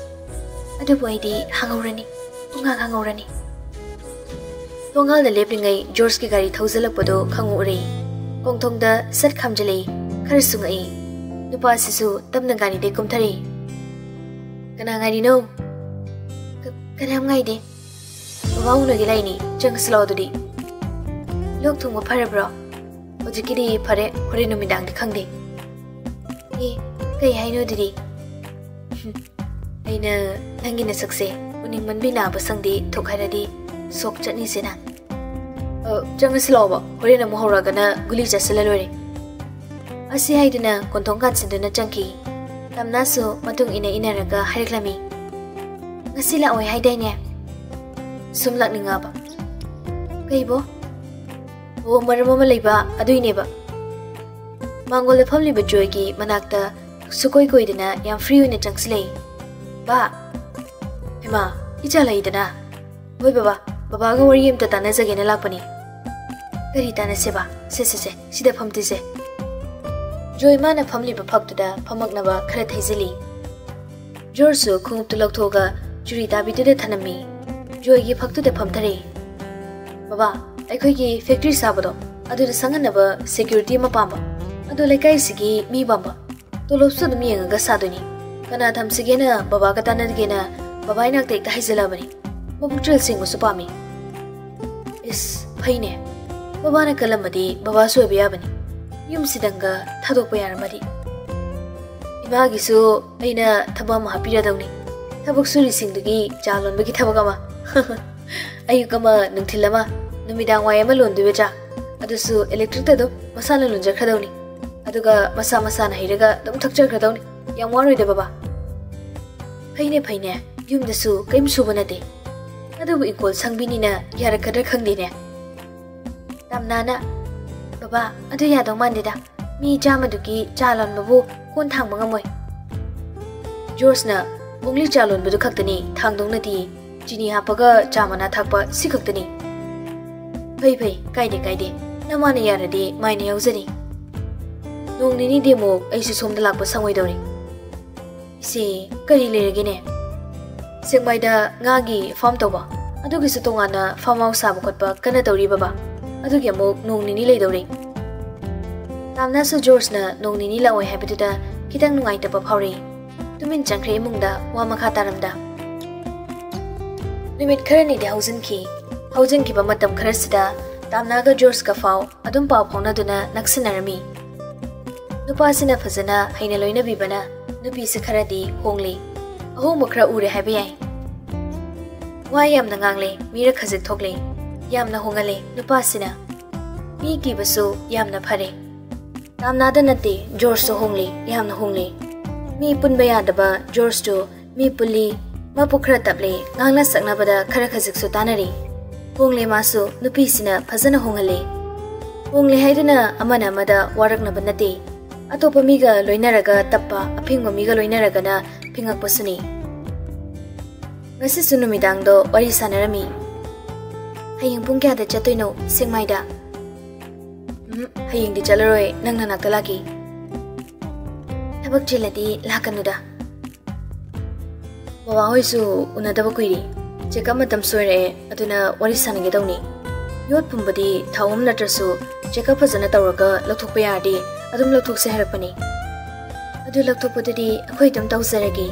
ꯑꯗꯨꯕꯨ ꯑꯩꯗꯤ ꯍꯥꯡꯍꯧꯔꯅꯤ, ꯄꯨꯡꯍꯥꯡ ꯍꯥꯡꯍꯧꯔꯅꯤ꯫ ꯊꯣꯡꯒꯥꯜꯗ ꯂꯦꯞꯂꯤꯉꯩ ꯖꯣꯔꯖꯀꯤ ꯒꯥꯔꯤ ꯊꯧꯖꯤꯜꯂꯛꯄꯗꯨ ꯈꯪꯍꯧꯔꯦ꯫ ꯀꯣꯡꯊꯣꯡꯗ ꯁꯠ ꯈꯥꯝꯖꯤꯜꯂꯛꯏ, ꯈꯔꯁꯨ ꯉꯛꯏ꯫ ꯅꯨꯄꯥꯁꯤꯁꯨ ꯇꯞꯅ ꯒꯥꯔꯤꯗꯩ ꯀꯨꯝꯊꯔꯛꯏ꯫ "ꯀꯅꯥ ꯉꯥꯏꯔꯤꯅꯣ?" "ꯀ-, ꯀꯅꯥꯝ ꯉꯥꯏꯗꯦ꯫ ꯕꯕꯥ ꯎꯅꯒꯦ ꯂꯥꯛꯏꯅꯤ, ꯆꯪꯉꯁꯤ ꯂꯥꯛꯑꯣ ꯑꯗꯨꯗꯤ꯫ ꯂꯣꯛ ꯊꯨꯡꯕ ꯐꯔꯕ꯭ꯔꯣ?" "ꯍꯧꯖꯤꯛꯀꯤꯗꯤ ꯐꯔꯦ, ꯍꯣꯔꯦꯟ ꯅꯨꯃꯤꯗꯥꯡꯗꯤ ꯈꯪꯗꯦ꯫" "ꯑꯦ, ꯀꯩ ꯍꯥꯏꯅꯣ ꯑꯗꯨꯗꯤ?" "ꯑꯩꯅ ꯅꯪꯒꯤ ꯅꯁꯛꯁꯦ ꯎꯅꯤꯡꯃꯟꯕꯤ ꯅꯥꯕ ꯁꯪꯗꯦ ꯊꯣꯛ ꯍꯥꯏꯔꯗꯤ ꯁꯣꯛ ꯆꯠꯅꯤꯁꯦ ꯅꯪ꯫" "ꯑ, ꯆꯪꯉꯁꯤ ꯂꯥꯛꯑꯣꯕ, ꯍꯣꯔꯦꯟ ꯑꯃꯨꯛ ꯍꯧꯔꯛꯑꯒꯅ ꯒꯨꯂꯤ ꯆꯥꯁꯤꯜꯂ ꯂꯣꯏꯔꯦ꯫" ꯑꯁꯤ ꯍꯥꯏꯗꯨꯅ ꯀꯣꯟꯊꯣꯡ ꯀꯥꯟꯁꯤꯟꯗꯨꯅ ꯆꯪꯈꯤ꯫ ꯇꯝꯅꯥꯁꯨ ꯃꯇꯨꯡ ꯏꯟꯅ ꯏꯟꯅꯔꯒ ꯍꯥꯏꯔꯛꯂꯝꯃꯤ꯫ "ꯉꯁꯤ ꯂꯥꯛꯑꯣꯏ ꯍꯥꯏꯗꯥꯏꯅꯦ?" ꯁꯨꯝ ꯂꯥꯛꯅꯤꯡꯉꯕ꯫ "ꯀꯩꯕꯣ?" "ꯑꯣ, ꯃꯔꯝ ꯑꯃ ꯂꯩꯕ, ꯑꯗꯨꯏꯅꯦꯕ꯫" ꯃꯥꯡꯒꯣꯜꯗ ꯐꯝꯂꯤꯕ ꯖꯣꯏꯒꯤ ꯃꯅꯥꯛꯇ ꯁꯨꯀꯣꯏ ꯀꯣꯏꯗꯅ ꯌꯥꯝ ꯐ꯭ꯔꯤ ꯑꯣꯏꯅ ꯆꯪꯁꯤꯜꯂꯛꯏ꯫ "ꯕꯥ, ꯃꯥ, ꯏꯆꯥ ꯂꯩꯗꯅ꯫ ꯍꯣꯏ ꯕꯕꯥ, ꯕꯕꯥꯒ ꯋꯥꯔꯤ ꯑꯝꯇ ꯇꯥꯟꯅꯖꯒꯦꯅ ꯂꯥꯛꯄꯅꯤ꯫ ꯀꯔꯤ ꯇꯥꯟꯅꯁꯦꯕ? ꯁꯦ, ꯁꯦ, ꯁꯦ, ꯁꯤꯗ ꯐꯝꯇꯤꯁꯦ꯫ ꯖꯣꯏ ꯃꯥꯅ ꯐꯝꯂꯤꯕ ꯐꯛꯇꯨꯗ ꯐꯝꯃꯛꯅꯕ ꯈꯔ ꯊꯩꯖꯤꯜꯂꯤ꯫ ꯖꯣꯔꯖꯁꯨ ꯈꯣꯡꯎꯞꯇꯨ ꯂꯧꯊꯣꯛꯑꯒ ꯆꯨꯔꯤ ꯇꯥꯕꯤꯗꯨꯗ ꯊꯅꯝꯃꯤ꯫ ꯖꯣꯏꯒꯤ ꯐꯛꯇꯨꯗ ꯐꯝꯊꯔꯦ꯫ "ꯕꯕꯥ, ꯑꯩꯈꯣꯏꯒꯤ ꯐꯦꯛꯇ꯭ꯔꯤ ꯁꯥꯕꯗꯣ, ꯑꯗꯨꯗ ꯁꯪꯍꯟꯅꯕ ꯁꯦꯀ꯭ꯌꯨꯔꯤꯇꯤ ꯑꯃ ꯄꯥꯝꯕ꯫ ꯑꯗꯣ ꯂꯩꯀꯥꯏꯁꯤꯒꯤ ꯃꯤ ꯄꯥꯝꯕ꯫ ꯇꯣꯂꯣꯞꯁꯨ ꯑꯗꯨꯝ ꯌꯦꯡꯉꯒ ꯁꯥꯗꯣꯏꯅꯤ꯫ ꯀꯅꯥ ꯊꯝꯁꯤꯒꯦꯅ ꯕꯕꯥꯒ ꯇꯥꯟꯅꯒꯦꯅ ꯕꯕꯥ ꯏꯅꯥꯛꯇ ꯍꯦꯛꯇ ꯍꯥꯏꯖꯜꯂꯕꯅꯤ꯫ ꯃꯄꯨꯛꯆꯦꯜ ꯁꯦꯡꯕꯁꯨ ꯄꯥꯝꯃꯤ꯫" "ꯏꯁ, ꯐꯩꯅꯦ꯫ ꯕꯕꯥꯅ ꯀꯜꯂꯝꯃꯗꯤ ꯕꯕꯥꯁꯨ ꯑꯣꯏꯕ ꯌꯥꯕꯅꯤ꯫ ꯌꯨꯝꯁꯤꯗꯪꯒ ꯊꯥꯗꯣꯛꯄ ꯌꯥꯔꯝꯃꯗꯤ꯫ ꯏꯃꯥꯒꯤꯁꯨ ꯑꯩꯅ ꯊꯕꯛ ꯑꯃ ꯍꯥꯞꯄꯤꯔꯗꯧꯅꯤ꯫ ꯊꯕꯛ ꯁꯨꯔꯤꯁꯤꯡꯗꯨꯒꯤ ꯆꯥ ꯂꯣꯟꯕꯒꯤ ꯊꯕꯛ ꯑꯃ꯫ ꯑꯌꯨꯛ ꯑꯃ, ꯅꯨꯡꯊꯤꯜ ꯑꯃ, ꯅꯨꯃꯤꯗꯥꯡ ꯋꯥꯏ ꯑꯃ ꯂꯣꯟꯗꯣꯏꯕ ꯆꯥ꯫ ꯑꯗꯨꯁꯨ ꯏꯂꯦꯛꯇ꯭ꯔꯤꯛꯇ ꯑꯗꯨꯝ ꯃꯁꯥꯅ ꯂꯣꯟꯖꯈ꯭ꯔꯗꯧꯅꯤ꯫ ꯑꯗꯨꯒ ꯃꯁꯥ ꯃꯁꯥꯅ ꯍꯩꯔꯒ ꯑꯗꯨꯝ ꯊꯛꯆꯈ꯭ꯔꯗꯧꯅꯤ꯫ ꯌꯥꯝ ꯋꯥꯔꯣꯏꯗ ꯕꯕꯥ?" "ꯐꯩꯅꯦ, ꯐꯩꯅꯦ꯫ ꯌꯨꯝꯗꯁꯨ ꯀꯔꯤꯝ ꯁꯨꯕ ꯅꯠꯇꯦ꯫ ꯑꯗꯨꯕꯨ ꯏꯪꯈꯣꯜ ꯁꯪꯕꯤꯅꯤꯅ ꯌꯥꯔꯛꯀꯗ꯭ꯔꯥ ꯈꯪꯗꯦꯅꯦ꯫" ꯇꯥꯝꯅꯥꯅ, "ꯕꯕꯥ, ꯑꯗꯨ ꯌꯥꯗꯧ ꯃꯥꯟꯗꯦꯗ꯫ ꯃꯤ ꯆꯥꯝꯃꯗꯨꯒꯤ ꯆꯥ ꯂꯣꯟꯕꯕꯨ ꯀꯣꯟ ꯊꯥꯡꯕ ꯉꯝꯃꯣꯏ꯫" ꯖꯣꯔꯖꯅ, "ꯑꯣꯡꯂꯤ ꯆꯥ ꯂꯣꯟꯕꯗꯨ ꯈꯛꯇꯅꯤ ꯊꯥꯡꯗꯧ ꯅꯠꯇꯤꯌꯦ꯫ ꯆꯤꯅꯤ ꯍꯥꯞꯄꯒ ꯆꯥ ꯃꯅꯥ ꯊꯥꯛꯄ ꯁꯤ ꯈꯛꯇꯅꯤ꯫" "ꯐꯩ, ꯐꯩ, ꯀꯥꯏꯗꯦ, ꯀꯥꯏꯗꯦ꯫ ꯅꯃꯥꯅ ꯌꯥꯔꯗꯤ ꯃꯥꯏꯅ ꯌꯥꯎꯖꯅꯤ꯫ ꯅꯣꯡ ꯅꯤꯅꯤꯗꯤ ꯑꯃꯨꯛ ꯑꯩꯁꯨ ꯁꯣꯝꯗ ꯂꯥꯛꯄ ꯁꯪꯉꯣꯏꯗꯧꯔꯤ꯫" "ꯏꯆꯦ, ꯀꯔꯤ ꯂꯩꯔꯒꯦꯅꯦ?" "ꯁꯦꯛꯃꯥꯏꯗ ꯉꯥꯒꯤ ꯐꯥꯔꯝ ꯇꯧꯕ, ꯑꯗꯨꯒꯤꯁꯨ ꯇꯣꯉꯥꯟꯅ ꯐꯥꯔꯝ ꯍꯥꯎꯁ ꯁꯥꯕ ꯈꯣꯠꯄ ꯀꯟꯅ ꯇꯧꯔꯤ ꯕꯕꯥ꯫ ꯑꯗꯨꯒꯤ ꯑꯃꯨꯛ ꯅꯣꯡ ꯅꯤꯅꯤ ꯂꯩꯗꯧꯔꯤ꯫" ꯇꯥꯝꯅꯥꯁꯨ ꯖꯣꯔꯖꯅ ꯅꯣꯡ ꯅꯤꯅꯤ ꯂꯥꯛꯑꯣꯏ ꯍꯥꯏꯕꯗꯨꯗ ꯈꯤꯇꯪ ꯅꯨꯡꯉꯥꯏꯇꯕ ꯐꯥꯎꯔꯛꯏ꯫ ꯇꯨꯃꯤꯟ ꯆꯪꯈ꯭ꯔꯦ ꯏꯃꯨꯡꯗ, ꯋꯥ ꯃꯈꯥ ꯇꯥꯔꯝꯗ꯫ ꯅꯨꯃꯤꯠ ꯈꯔꯅꯤꯗꯤ ꯍꯧꯖꯤꯟꯈꯤ꯫ ꯍꯧꯖꯤꯟꯈꯤꯕ ꯃꯇꯝ ꯈꯔꯁꯤꯗ ꯇꯥꯝꯅꯥꯒ ꯖꯣꯔꯖꯀ ꯐꯥꯎ ꯑꯗꯨꯝ ꯄꯥꯎ ꯐꯥꯎꯅꯗꯨꯅ ꯅꯛꯁꯤꯟꯅꯔꯝꯃꯤ꯫ ꯅꯨꯄꯥꯁꯤꯅ ꯐꯖꯅ ꯍꯩꯅ ꯂꯣꯏꯅꯕꯤꯕꯅ ꯅꯨꯄꯤꯁꯦ ꯈꯔꯗꯤ ꯍꯣꯡꯂꯤ꯫ ꯑꯍꯣꯡꯕ ꯈꯔ ꯎꯔꯦ ꯍꯥꯏꯕ ꯌꯥꯏ꯫ ꯋꯥ ꯌꯥꯝꯅ ꯉꯥꯡꯂꯦ, ꯃꯤꯔꯛ ꯈꯖꯤꯛ ꯊꯣꯛꯂꯦ꯫ ꯌꯥꯝꯅ ꯍꯣꯡꯍꯜꯂꯦ ꯅꯨꯄꯥꯁꯤꯅ꯫ ꯃꯤ ꯀꯤꯕꯁꯨ ꯌꯥꯝꯅ ꯐꯔꯦ꯫ ꯇꯥꯝꯅꯥꯗ ꯅꯠꯇꯦ, ꯖꯣꯔꯖꯁꯨ ꯍꯣꯡꯂꯦ, ꯌꯥꯝꯅ ꯍꯣꯡꯂꯦ꯫ ꯃꯤ ꯄꯨꯟꯕ ꯌꯥꯗꯕ ꯖꯣꯔꯖꯇꯨ ꯃꯤ ꯄꯨꯜꯂꯤ, ꯃꯕꯨꯛ ꯈꯔ ꯇꯞꯂꯤ, ꯉꯥꯡꯅ ꯁꯛꯅꯕꯗ ꯈꯔ ꯈꯖꯤꯛꯁꯨ ꯇꯥꯅꯔꯤ꯫ ꯍꯣꯡꯂꯦ ꯃꯥꯁꯨ, ꯅꯨꯄꯤꯁꯤꯅ ꯐꯖꯅ ꯍꯣꯡꯍꯜꯂꯦ꯫ ꯍꯣꯡꯂꯦ ꯍꯥꯏꯗꯨꯅ ꯑꯃꯅ ꯑꯃꯗ ꯋꯥꯔꯛꯅꯕ ꯅꯠꯇꯦ꯫ ꯑꯇꯣꯞꯄ ꯃꯤꯒ ꯂꯣꯏꯅꯔꯒ ꯇꯞꯄ, ꯑꯐꯤꯡꯕ ꯃꯤꯒ ꯂꯣꯏꯅꯔꯒꯅ ꯐꯤꯡꯉꯛꯄꯁꯨꯅꯤ꯫ ꯉꯁꯤꯁꯨ ꯅꯨꯃꯤꯗꯥꯡꯗꯣ ꯋꯥꯔꯤ ꯁꯥꯟꯅꯔꯝꯃꯤ꯫ "ꯍꯌꯦꯡ ꯄꯨꯡ ꯀꯌꯥꯗ ꯆꯠꯇꯣꯏꯅꯣ ꯁꯦꯛꯃꯥꯏꯗ?" "ꯎꯝ, ꯍꯌꯦꯡꯗꯤ ꯆꯠꯂꯔꯣꯏ, ꯅꯪ ꯅꯅꯥꯛꯇ ꯂꯥꯛꯀꯦ꯫ ꯊꯕꯛ ꯆꯤꯜꯂꯗꯤ ꯂꯥꯛꯀꯅꯨꯗ꯫ ꯕꯕꯥ ꯍꯣꯏꯁꯨ ꯎꯅꯗꯕ ꯀꯨꯏꯔꯦ꯫ ꯆꯦꯛꯑꯞ ꯃꯇꯝ ꯁꯣꯏꯔꯛꯑꯦ, ꯑꯗꯨꯅ ꯋꯥꯔꯤ ꯁꯥꯟꯅꯒꯦ ꯇꯧꯅꯤ꯫ ꯌꯣꯠ ꯐꯨꯝꯕꯗꯤ ꯊꯥꯎ ꯑꯍꯨꯝ ꯅꯠꯇ꯭ꯔꯁꯨ ꯆꯦꯛꯑꯞ ꯐꯖꯅ ꯇꯧꯔꯒ ꯂꯧꯊꯣꯛꯄ ꯌꯥꯔꯗꯤ ꯑꯗꯨꯝ ꯂꯧꯊꯣꯛꯁꯦ ꯍꯥꯏꯔꯛꯄꯅꯤ꯫ ꯑꯗꯨ ꯂꯧꯊꯣꯛꯄꯗꯨꯗꯤ ꯑꯩꯈꯣꯏ ꯑꯗꯨꯝ ꯇꯧꯖꯔꯒꯦ꯫"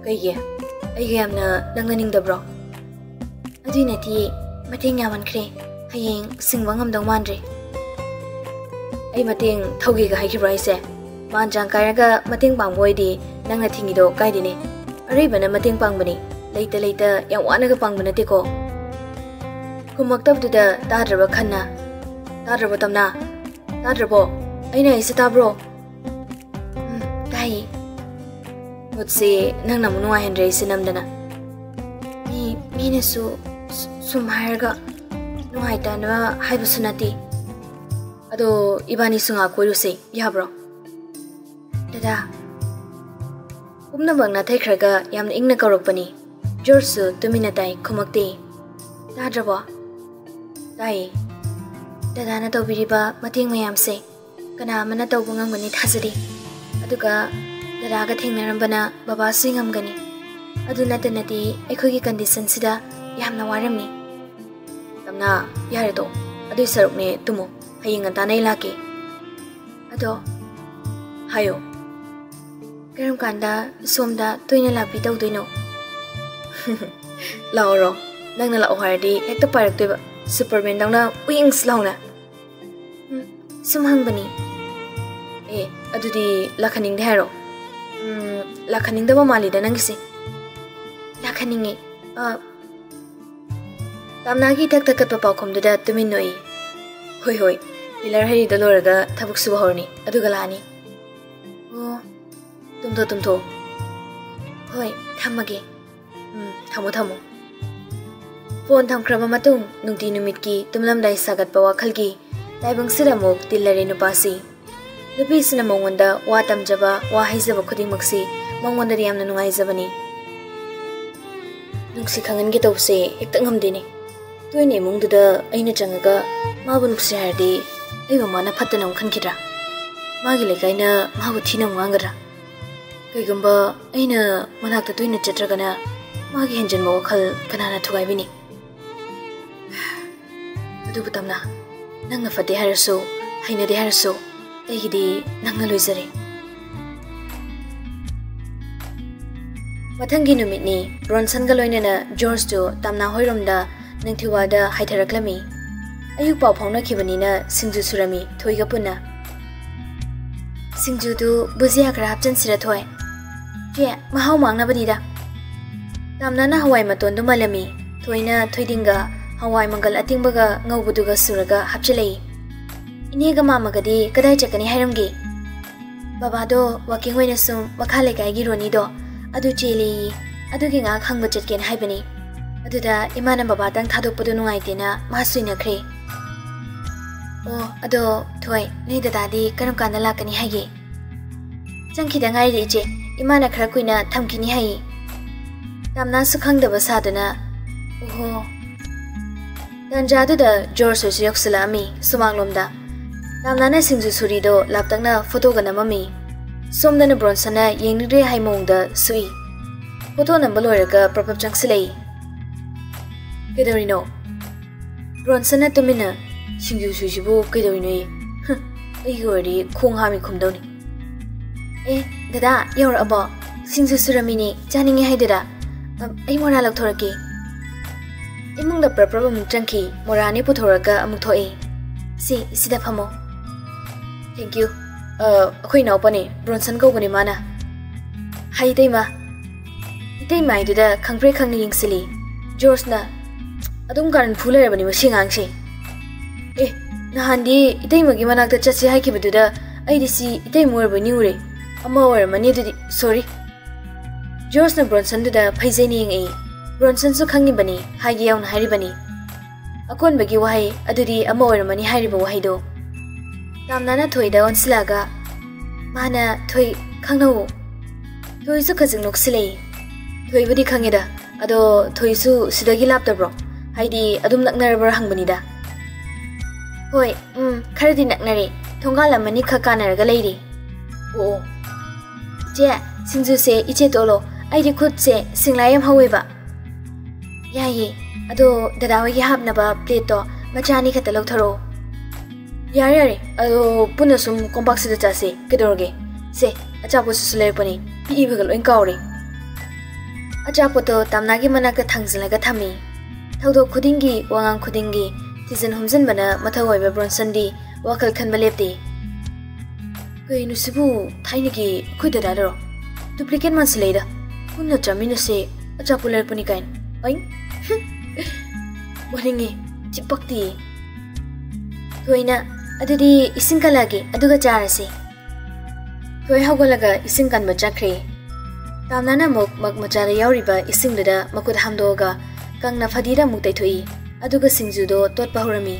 "ꯀꯩꯒꯤ? ꯑꯩꯒ ꯌꯥꯝꯅ ꯅꯛꯅꯅꯤꯡꯗꯕ꯭ꯔꯣ?" "ꯑꯗꯨꯏ ꯅꯠꯇꯤꯌꯦ, ꯃꯇꯦꯡ ꯌꯥꯝꯃꯟꯈ꯭ꯔꯦ, ꯍꯌꯦꯡ ꯁꯤꯡꯕ ꯉꯝꯗꯧ ꯃꯥꯟꯗ꯭ꯔꯦ꯫" "ꯑꯩ ꯃꯇꯦꯡ ꯊꯧꯒꯦꯒ ꯍꯥꯏꯈꯤꯕ꯭ꯔꯣ ꯍꯥꯏꯁꯦ? ꯃꯥꯟ ꯆꯥꯡ ꯀꯥꯏꯔꯒ ꯃꯇꯦꯡ ꯄꯥꯡꯕ ꯑꯣꯏꯗꯤ ꯅꯪꯅ ꯊꯤꯡꯉꯤꯗꯣ ꯀꯥꯏꯗꯦꯅꯦ꯫ ꯑꯔꯩꯕꯅ ꯃꯇꯦꯡ ꯄꯥꯡꯕꯅꯤ, ꯂꯩꯇ ꯂꯩꯇ ꯌꯥꯝ ꯋꯥꯅꯒ ꯄꯥꯡꯕ ꯅꯠꯇꯦꯀꯣ꯫" ꯈꯨꯝꯃꯛꯇꯕꯗꯨꯗ ꯇꯥꯗ꯭ꯔꯕ ꯈꯟꯅ, "ꯇꯥꯗ꯭ꯔꯕꯣ ꯇꯝꯅꯥ? ꯇꯥꯗ꯭ꯔꯕꯣ? ꯑꯩꯅ ꯍꯥꯏꯁꯦ ꯇꯥꯕ꯭ꯔꯣ?" "ꯎꯝ, ꯇꯥꯏꯌꯦ꯫" ꯃꯨꯠꯁꯦ ꯅꯪꯅ ꯑꯃꯨꯛ ꯅꯨꯡꯉꯥꯏꯍꯟꯗ꯭ꯔꯦ ꯑꯩꯁꯦ ꯅꯝꯗꯅ꯫ "ꯃꯤ, ꯃꯤꯅꯁꯨ ꯁꯨ-, ꯁꯨꯝ ꯍꯥꯏꯔꯒ ꯅꯨꯡꯉꯥꯏꯇꯅꯕ ꯍꯥꯏꯕꯁꯨ ꯅꯠꯇꯦ꯫ ꯑꯗꯣ ꯏꯕꯥꯅꯤꯁꯨ ꯉꯥꯏꯍꯥꯛ ꯀꯣꯏꯔꯨꯁꯦ, ꯌꯥꯕ꯭ꯔꯣ?" "ꯗꯗꯥ꯫" ꯄꯨꯝꯅꯃꯛ ꯅꯥꯊꯩꯈ꯭ꯔꯒ ꯌꯥꯝꯅ ꯏꯪꯅ ꯀꯧꯔꯛꯄꯅꯤ꯫ ꯖꯣꯔꯖꯁꯨ ꯇꯨꯃꯤꯟꯅ ꯇꯥꯏ, ꯈꯨꯝꯃꯛꯇꯦ꯫ "ꯇꯥꯗ꯭ꯔꯕꯣ?" "ꯇꯥꯏꯌꯦ꯫" "ꯗꯗꯥꯅ ꯇꯧꯕꯤꯔꯤꯕ ꯃꯇꯦꯡ ꯃꯌꯥꯝꯁꯦ ꯀꯅꯥ ꯑꯃꯅ ꯇꯧꯕ ꯉꯝꯒꯅꯤ ꯊꯥꯖꯗꯦ꯫ ꯑꯗꯨꯒ ꯗꯗꯥꯒ ꯊꯦꯡꯅꯔꯝꯕꯅ ꯕꯕꯥꯁꯨ ꯉꯝꯒꯅꯤ꯫ ꯑꯗꯨ ꯅꯠꯇꯅꯗꯤ ꯑꯩꯈꯣꯏꯒꯤ ꯀꯟꯗꯤꯁꯟꯁꯤꯗ ꯌꯥꯝꯅ ꯋꯥꯔꯝꯅꯤ꯫" "ꯇꯝꯅꯥ, ꯌꯥꯔꯦꯗꯣ꯫ ꯑꯗꯨꯏ ꯁꯔꯨꯛꯅꯦ, ꯇꯨꯝꯃꯣ꯫ ꯍꯌꯦꯡ ꯉꯟꯇꯥꯅ ꯑꯩ ꯂꯥꯛꯀꯦ꯫" "ꯑꯗꯣ꯫" "ꯍꯥꯏꯌꯣ꯫" "ꯀꯔꯝ ꯀꯥꯟꯗ ꯁꯣꯝꯗ ꯇꯣꯏꯅ ꯂꯥꯛꯄꯤ ꯇꯧꯗꯣꯏꯅꯣ?" "ꯂꯥꯛꯑꯣꯔꯣ? ꯅꯪꯅ ꯂꯥꯛꯑꯣ ꯍꯥꯏꯔꯗꯤ ꯍꯦꯛꯇ ꯄꯥꯏꯔꯛꯇꯣꯏꯕ, ꯁꯨꯄꯔꯃꯦꯟꯗꯧꯅ ꯎꯌꯤꯡꯁ ꯂꯥꯎꯅ꯫" "ꯎꯝ, ꯁꯨꯝ ꯍꯪꯕꯅꯤ꯫" "ꯑꯦ, ꯑꯗꯨꯗꯤ ꯂꯥꯛꯍꯟꯅꯤꯡꯗꯦ ꯍꯥꯏꯔꯣ? ꯎꯝ, ꯂꯥꯛꯍꯟꯅꯤꯡꯗꯕ ꯃꯥꯜꯂꯤꯗ ꯅꯪꯒꯤꯁꯦ꯫" "ꯂꯥꯛꯍꯟꯅꯤꯡꯉꯦ꯫" ꯑ, ꯇꯥꯝꯅꯥꯒꯤ ꯊꯛ ꯊꯛ ꯀꯠꯄ ꯄꯥꯎꯈꯨꯝꯗꯨꯗ ꯇꯨꯃꯤꯟ ꯅꯣꯛꯏ꯫ "ꯍꯣꯏ, ꯍꯣꯏ, ꯄꯤꯂꯔ ꯍꯩꯔꯤꯗꯣ ꯂꯣꯏꯔꯒ ꯊꯕꯛ ꯁꯨꯕ ꯍꯧꯔꯅꯤ, ꯑꯗꯨꯒ ꯂꯥꯛꯑꯅꯤ꯫" "ꯑꯣ, ꯇꯨꯝꯊꯣꯛ, ꯇꯨꯝꯊꯣꯛ꯫" "ꯍꯣꯏ, ꯊꯝꯃꯒꯦ꯫" "ꯎꯝ, ꯊꯝꯃꯣ, ꯊꯝꯃꯣ꯫" ꯐꯣꯟ ꯊꯝꯈ꯭ꯔꯕ ꯃꯇꯨꯡ ꯅꯨꯡꯇꯤ ꯅꯨꯃꯤꯠꯀꯤ ꯇꯨꯝꯂꯝꯗꯥꯏ ꯁꯥꯒꯠꯄ ꯋꯥꯈꯜꯒꯤ ꯇꯥꯏꯕꯪꯁꯤꯗ ꯑꯃꯨꯛ ꯇꯤꯜꯂꯔꯦ ꯅꯨꯄꯥꯁꯤ꯫ ꯅꯨꯄꯤꯁꯤꯅ ꯃꯉꯣꯟꯗ ꯋꯥ ꯇꯝꯖꯕ, ꯋꯥ ꯍꯥꯏꯖꯕ ꯈꯨꯗꯤꯡꯃꯛꯁꯤ ꯃꯉꯣꯟꯗꯗꯤ ꯌꯥꯝꯅ ꯅꯨꯡꯉꯥꯏꯖꯕꯅꯤ꯫ ꯅꯨꯡꯁꯤ ꯈꯪꯍꯟꯒꯦ ꯇꯧꯕꯁꯦ ꯍꯦꯛꯇ ꯉꯝꯗꯦꯅꯦ꯫ ꯇꯣꯏꯅ ꯏꯃꯨꯡꯗꯨꯗ ꯑꯩꯅ ꯆꯪꯉꯒ ꯃꯥꯕꯨ ꯅꯨꯡꯁꯤ ꯍꯥꯏꯔꯗꯤ ꯑꯩꯕꯨ ꯃꯥꯅ ꯐꯠꯇꯅ ꯑꯃꯨꯛ ꯈꯟꯈꯤꯗ꯭ꯔꯥ? ꯃꯥꯒꯤ ꯂꯩꯀꯥꯏꯅ ꯃꯥꯕꯨ ꯊꯤꯅ ꯑꯃꯨꯛ ꯉꯥꯡꯒꯗ꯭ꯔꯥ? ꯀꯩꯒꯨꯝꯕ ꯑꯩꯅ ꯃꯅꯥꯛꯇ ꯇꯣꯏꯅ ꯆꯠꯇ꯭ꯔꯒꯅ ꯃꯥꯒꯤ ꯍꯦꯟꯖꯟꯕ ꯋꯥꯈꯜ ꯀꯅꯥꯅ ꯊꯨꯒꯥꯏꯕꯤꯅꯤ? ꯑꯗꯨꯕꯨ ꯇꯝꯅ, ꯅꯪꯅ ꯐꯠꯇꯦ ꯍꯥꯏꯔꯁꯨ, ꯍꯩꯅꯗꯦ ꯍꯥꯏꯔꯁꯨ, ꯑꯩꯒꯤꯗꯤ ꯅꯪꯅ ꯂꯣꯏꯖꯔꯦ꯫ ꯃꯊꯪꯒꯤ ꯅꯨꯃꯤꯠꯅꯤ, ꯕ꯭ꯔꯣꯟꯁꯟꯒ ꯂꯣꯏꯅꯅ ꯖꯣꯔꯖꯇꯨ ꯇꯝꯅꯥ ꯍꯣꯏꯔꯣꯝꯗ ꯅꯤꯡꯊꯤꯋꯥꯗ ꯍꯥꯏꯊꯔꯛꯂꯝꯃꯤ꯫ ꯑꯌꯨꯛ ꯄꯥꯎ ꯐꯥꯎꯅꯈꯤꯕꯅꯤꯅ ꯁꯤꯡꯖꯨ ꯁꯨꯔꯝꯃꯤ ꯊꯣꯏꯒ ꯄꯨꯟꯅ꯫ ꯁꯤꯡꯖꯨꯗꯨ ꯕꯨꯖꯤꯌꯥ ꯈꯔ ꯍꯥꯞꯆꯤꯟꯁꯤꯔ ꯊꯣꯏ? ꯆꯦ, ꯃꯍꯥꯎ ꯃꯥꯡꯅꯕꯅꯤꯗ꯫ ꯇꯝꯅꯥꯅ ꯍꯋꯥꯏ ꯃꯇꯣꯟꯗꯨ ꯃꯜꯂꯝꯃꯤ꯫ ꯊꯣꯏꯅ ꯊꯣꯏꯗꯤꯡꯒ ꯍꯋꯥꯏ ꯃꯪꯒꯜ ꯑꯇꯤꯡꯕꯒ ꯉꯧꯕꯗꯨꯒ ꯁꯨꯔꯒ ꯍꯥꯞꯆꯤꯜꯂꯛꯏ꯫ ꯏꯅꯦꯒ ꯃꯥꯃꯒꯗꯤ ꯀꯗꯥꯏ ꯆꯠꯀꯅꯤ ꯍꯥꯏꯔꯝꯒꯦ? ꯕꯕꯥꯗꯣ ꯋꯥꯀꯤꯡ ꯑꯣꯏꯅ ꯁꯨꯝ ꯃꯈꯥ ꯂꯩꯀꯥꯏꯒꯤ ꯔꯣꯅꯤꯗꯣ ꯑꯗꯨ ꯆꯦꯜꯂꯦꯌꯦ꯫ ꯑꯗꯨꯒꯤ ꯉꯥꯏꯍꯥꯛ ꯍꯪꯕ ꯆꯠꯀꯦꯅ ꯍꯥꯏꯕꯅꯤ꯫ ꯑꯗꯨꯗ ꯏꯃꯥꯅ ꯕꯕꯥꯗꯪ ꯊꯥꯗꯣꯛꯄꯗꯣ ꯅꯨꯡꯉꯥꯏꯇꯦꯅ ꯃꯥ ꯁꯨꯏꯅꯈ꯭ꯔꯦ꯫ ꯑꯣ, ꯑꯗꯣ ꯊꯣꯏ, ꯅꯣꯏ ꯗꯗꯥꯗꯤ ꯀꯔꯝ ꯀꯥꯟꯗ ꯂꯥꯛꯀꯅꯤ ꯍꯥꯏꯒꯦ? ꯆꯪꯈꯤꯗ ꯉꯥꯏꯔꯤ ꯏꯆꯦ, ꯏꯃꯥꯅ ꯈꯔ ꯀꯨꯏꯅ ꯊꯝꯈꯤꯅꯤ ꯍꯥꯏꯌꯦ꯫ ꯇꯝꯅꯥꯁꯨ ꯈꯪꯗꯕ ꯁꯥꯗꯨꯅ, ꯑꯣꯍꯣ꯫ ꯇꯥꯟꯖꯥꯗꯨꯗ ꯖꯣꯔꯖ ꯍꯣꯏꯁꯨ ꯌꯧꯁꯤꯜꯂꯛꯑꯝꯃꯤ ꯁꯨꯃꯥꯡꯂꯣꯝꯗ꯫ ꯇꯥꯝꯅꯥꯅ ꯁꯤꯡꯖꯨ ꯁꯨꯔꯤꯗꯣ ꯂꯥꯞꯇꯛꯅ ꯐꯣꯇꯣꯒ ꯅꯝꯃꯝꯃꯤ꯫ ꯁꯣꯝꯗꯅ ꯕ꯭ꯔꯣꯟꯁꯟꯅ ꯌꯦꯡꯅꯤꯡꯗ꯭ꯔꯦ ꯍꯥꯏ ꯃꯑꯣꯡꯗ ꯁꯨꯏ꯫ ꯐꯣꯇꯣ ꯅꯝꯕ ꯂꯣꯏꯔꯒ ꯄ꯭ꯔꯞ ꯄ꯭ꯔꯞ ꯆꯪꯁꯤꯜꯂꯛꯏ꯫ "ꯀꯩꯗꯧꯔꯤꯅꯣ?" ꯕ꯭ꯔꯣꯟꯁꯟꯅ ꯇꯨꯃꯤꯟꯅ, "ꯁꯤꯡꯖꯨ ꯁꯨꯏꯁꯤꯕꯨ ꯀꯩꯗꯧꯔꯤꯅꯣꯌꯦ? ꯍ, ꯑꯩꯒꯤ ꯑꯣꯏꯔꯗꯤ ꯈꯣꯡ ꯍꯥꯝꯃꯤ ꯈꯨꯝꯗꯧꯅꯤ꯫ ꯑꯦ, ꯗꯗꯥ, ꯌꯧꯔꯛꯑꯕꯣ? ꯁꯤꯡꯖꯨ ꯁꯨꯔꯝꯃꯤꯅꯦ, ꯆꯥꯅꯤꯡꯉꯦ ꯍꯥꯏꯗꯨꯗ꯫ ꯑ, ꯑꯩ ꯃꯣꯔꯥ ꯂꯧꯊꯣꯔꯛꯀꯦ꯫" ꯏꯃꯨꯡꯗ ꯄ꯭ꯔꯞ ꯄ꯭ꯔꯞ ꯑꯃꯨꯛ ꯆꯪꯈꯤ, ꯃꯣꯔꯥ ꯑꯅꯤ ꯄꯨꯊꯣꯔꯛꯑꯒ ꯑꯃꯨꯛ ꯊꯣꯛꯑꯦ꯫ "ꯁꯤ, ꯁꯤꯗ ꯐꯝꯃꯣ꯫" "Thank you꯫ ꯑ, ꯑꯩꯈꯣꯏ ꯏꯅꯥꯎꯄꯥꯅꯦ, ꯕ꯭ꯔꯣꯟꯁꯟ ꯀꯧꯕꯅꯦ ꯃꯥꯅ꯫" "ꯍꯥꯏ, ꯏꯇꯩꯃ꯫" ꯏꯇꯩꯃ ꯍꯥꯏꯗꯨꯗ ꯈꯪꯄ꯭ꯔꯦꯛ ꯈꯪꯅ ꯌꯦꯡꯁꯤꯜꯂꯤ꯫ ꯖꯣꯔꯖꯅ, "ꯑꯗꯨꯝ ꯀꯥꯔꯟ ꯐꯨ ꯂꯩꯔꯕꯅꯤ ꯃꯁꯤ ꯑꯉꯥꯡꯁꯦ꯫ ꯑꯦ, ꯅꯍꯥꯟꯗꯤ ꯏꯇꯩꯃꯒꯤ ꯃꯅꯥꯛꯇ ꯆꯠꯁꯦ ꯍꯥꯏꯈꯤꯕꯗꯨꯗ ꯑꯩꯗꯤ ꯁꯤ ꯏꯇꯩꯃ ꯑꯣꯏꯔꯕꯣꯏ ꯅꯤꯡꯉꯨꯔꯦ꯫ ꯑꯃ ꯑꯣꯏꯔꯝꯃꯅꯤ ꯑꯗꯨꯗꯤ, sorry꯫" ꯖꯣꯔꯖꯅ ꯕ꯭ꯔꯣꯟꯁꯟꯗꯨꯗ ꯐꯩꯖꯩꯅ ꯌꯦꯡꯉꯛꯏ꯫ ꯕ꯭ꯔꯣꯟꯁꯟꯁꯨ ꯈꯪꯉꯤꯕꯅꯤ, ꯍꯥꯏꯒꯦ ꯌꯥꯎꯅ ꯍꯥꯏꯔꯤꯕꯅꯤ꯫ ꯑꯀꯣꯟꯕꯒꯤ ꯋꯥꯍꯩ ꯑꯗꯨꯗꯤ ꯑꯃ ꯑꯣꯏꯔꯝꯃꯅꯤ ꯍꯥꯏꯔꯤꯕ ꯋꯥꯍꯩꯗꯣ꯫ ꯇꯥꯝꯅꯥꯅ ꯊꯣꯏꯗ ꯑꯣꯟꯁꯤꯜꯂꯛꯑꯒ, "ꯃꯥꯅ ꯊꯣꯏ ꯈꯪꯅꯧ꯫" ꯊꯣꯏꯁꯨ ꯈꯖꯤꯛ ꯅꯣꯛꯁꯤꯜꯂꯛꯏ꯫ "ꯊꯣꯏꯕꯨꯗꯤ ꯈꯪꯉꯦꯗ, ꯑꯗꯣ ꯊꯣꯏꯁꯨ ꯁꯤꯗꯒꯤ ꯂꯥꯞꯇꯕ꯭ꯔꯣ? ꯍꯥꯏꯗꯤ ꯑꯗꯨꯝ ꯅꯛꯅꯔꯕ꯭ꯔꯥ ꯍꯪꯕꯅꯤꯗ꯫ ꯍꯣꯏ, ꯎꯝ, ꯈꯔꯗꯤ ꯅꯛꯅꯔꯦ꯫ ꯊꯣꯡꯒꯥꯜ ꯑꯃꯅꯤ ꯈꯛ ꯀꯥꯟꯅꯔꯒ ꯂꯩꯔꯦ꯫ ꯑꯣ, ꯑꯣ꯫ ꯏꯆꯦ, ꯁꯤꯡꯖꯨꯁꯦ ꯏꯆꯦ ꯇꯣꯠꯂꯣ꯫ ꯑꯩꯗꯤ ꯈꯨꯠꯁꯦ ꯁꯤꯡꯂꯥꯏ ꯌꯥꯝ ꯍꯧꯋꯦꯕ꯫ ꯌꯥꯏꯌꯦ꯫ ꯑꯗꯣ ꯗꯗꯥ ꯍꯣꯏꯒꯤ ꯍꯥꯞꯅꯕ ꯄ꯭ꯂꯦꯠꯇꯣ ꯃꯆꯥ ꯑꯅꯤ ꯈꯛꯇ ꯂꯧꯊꯔꯛꯑꯣ꯫ ꯌꯥꯔꯦ, ꯌꯥꯔꯦ꯫ ꯑꯗꯣ ꯄꯨꯟꯅ ꯁꯨꯝ ꯀꯣꯝꯄꯥꯛꯁꯤꯗ ꯆꯥꯁꯦ꯫ ꯀꯩꯗꯧꯔꯒꯦ? ꯁꯦ, ꯑꯆꯥꯄꯣꯠꯁꯤꯁꯨ ꯂꯩꯔꯛꯄꯅꯤ꯫ ꯄꯤꯛꯏꯕꯒ ꯂꯣꯏ ꯀꯥꯎꯔꯦ꯫ ꯑꯆꯥꯄꯣꯠꯇꯣ ꯇꯥꯝꯅꯥꯒꯤ ꯃꯅꯥꯛꯇ ꯊꯥꯡꯖꯤꯜꯂꯒ ꯊꯝꯃꯤ꯫ ꯊꯧꯗꯣꯛ ꯈꯨꯗꯤꯡꯒꯤ, ꯋꯥꯉꯥꯡ ꯈꯨꯗꯤꯡꯒꯤ ꯊꯤꯖꯤꯟ ꯍꯨꯝꯖꯤꯟꯕꯅ ꯃꯊꯧ ꯑꯣꯏꯕ ꯕ꯭ꯔꯣꯟꯁꯟꯗꯤ ꯋꯥꯈꯜ ꯈꯟꯕ ꯂꯦꯞꯇꯦ꯫ ꯀꯩꯅꯣ ꯁꯤꯕꯨ? ꯊꯥꯏꯅꯒꯤ ꯑꯩꯈꯣꯏ ꯗꯗꯥꯗꯔꯣ? ꯗꯨꯄ꯭ꯂꯤꯀꯦꯠ ꯃꯥꯟꯁꯤꯜꯂꯛꯏꯗ꯫ ꯄꯨꯟꯅ ꯆꯥꯃꯤꯟꯅꯁꯦ, ꯑꯆꯥꯄꯣꯠ ꯂꯩꯔꯛꯄꯅꯤ ꯀꯥꯏꯅ꯫ ꯑꯩ? ꯍꯨꯝ꯫ ꯋꯥꯅꯤꯡꯉꯦ꯫ ꯆꯤꯞꯄꯛꯇꯤ꯫ ꯊꯣꯏꯅ, "ꯑꯗꯨꯗꯤ ꯏꯁꯤꯡ ꯀꯜꯂꯛꯑꯒꯦ, ꯑꯗꯨꯒ ꯆꯥꯔꯁꯦ꯫" ꯊꯣꯏ ꯍꯧꯒꯠꯂꯒ ꯏꯁꯤꯡ ꯀꯟꯕ ꯆꯠꯈ꯭ꯔꯦ꯫ ꯇꯥꯝꯅꯥꯅ ꯑꯃꯨꯛ ꯃꯛ ꯃꯆꯥꯗ ꯌꯥꯎꯔꯤꯕ ꯏꯁꯤꯡꯗꯨꯗ ꯃꯈꯨꯠ ꯍꯥꯝꯗꯣꯛꯑꯒ ꯀꯪꯅ ꯐꯗꯤꯗ ꯑꯃꯨꯛ ꯇꯩꯊꯣꯛꯏ꯫ ꯑꯗꯨꯒ ꯁꯤꯡꯖꯨꯗꯣ ꯇꯣꯠꯄ ꯍꯧꯔꯝꯃꯤ꯫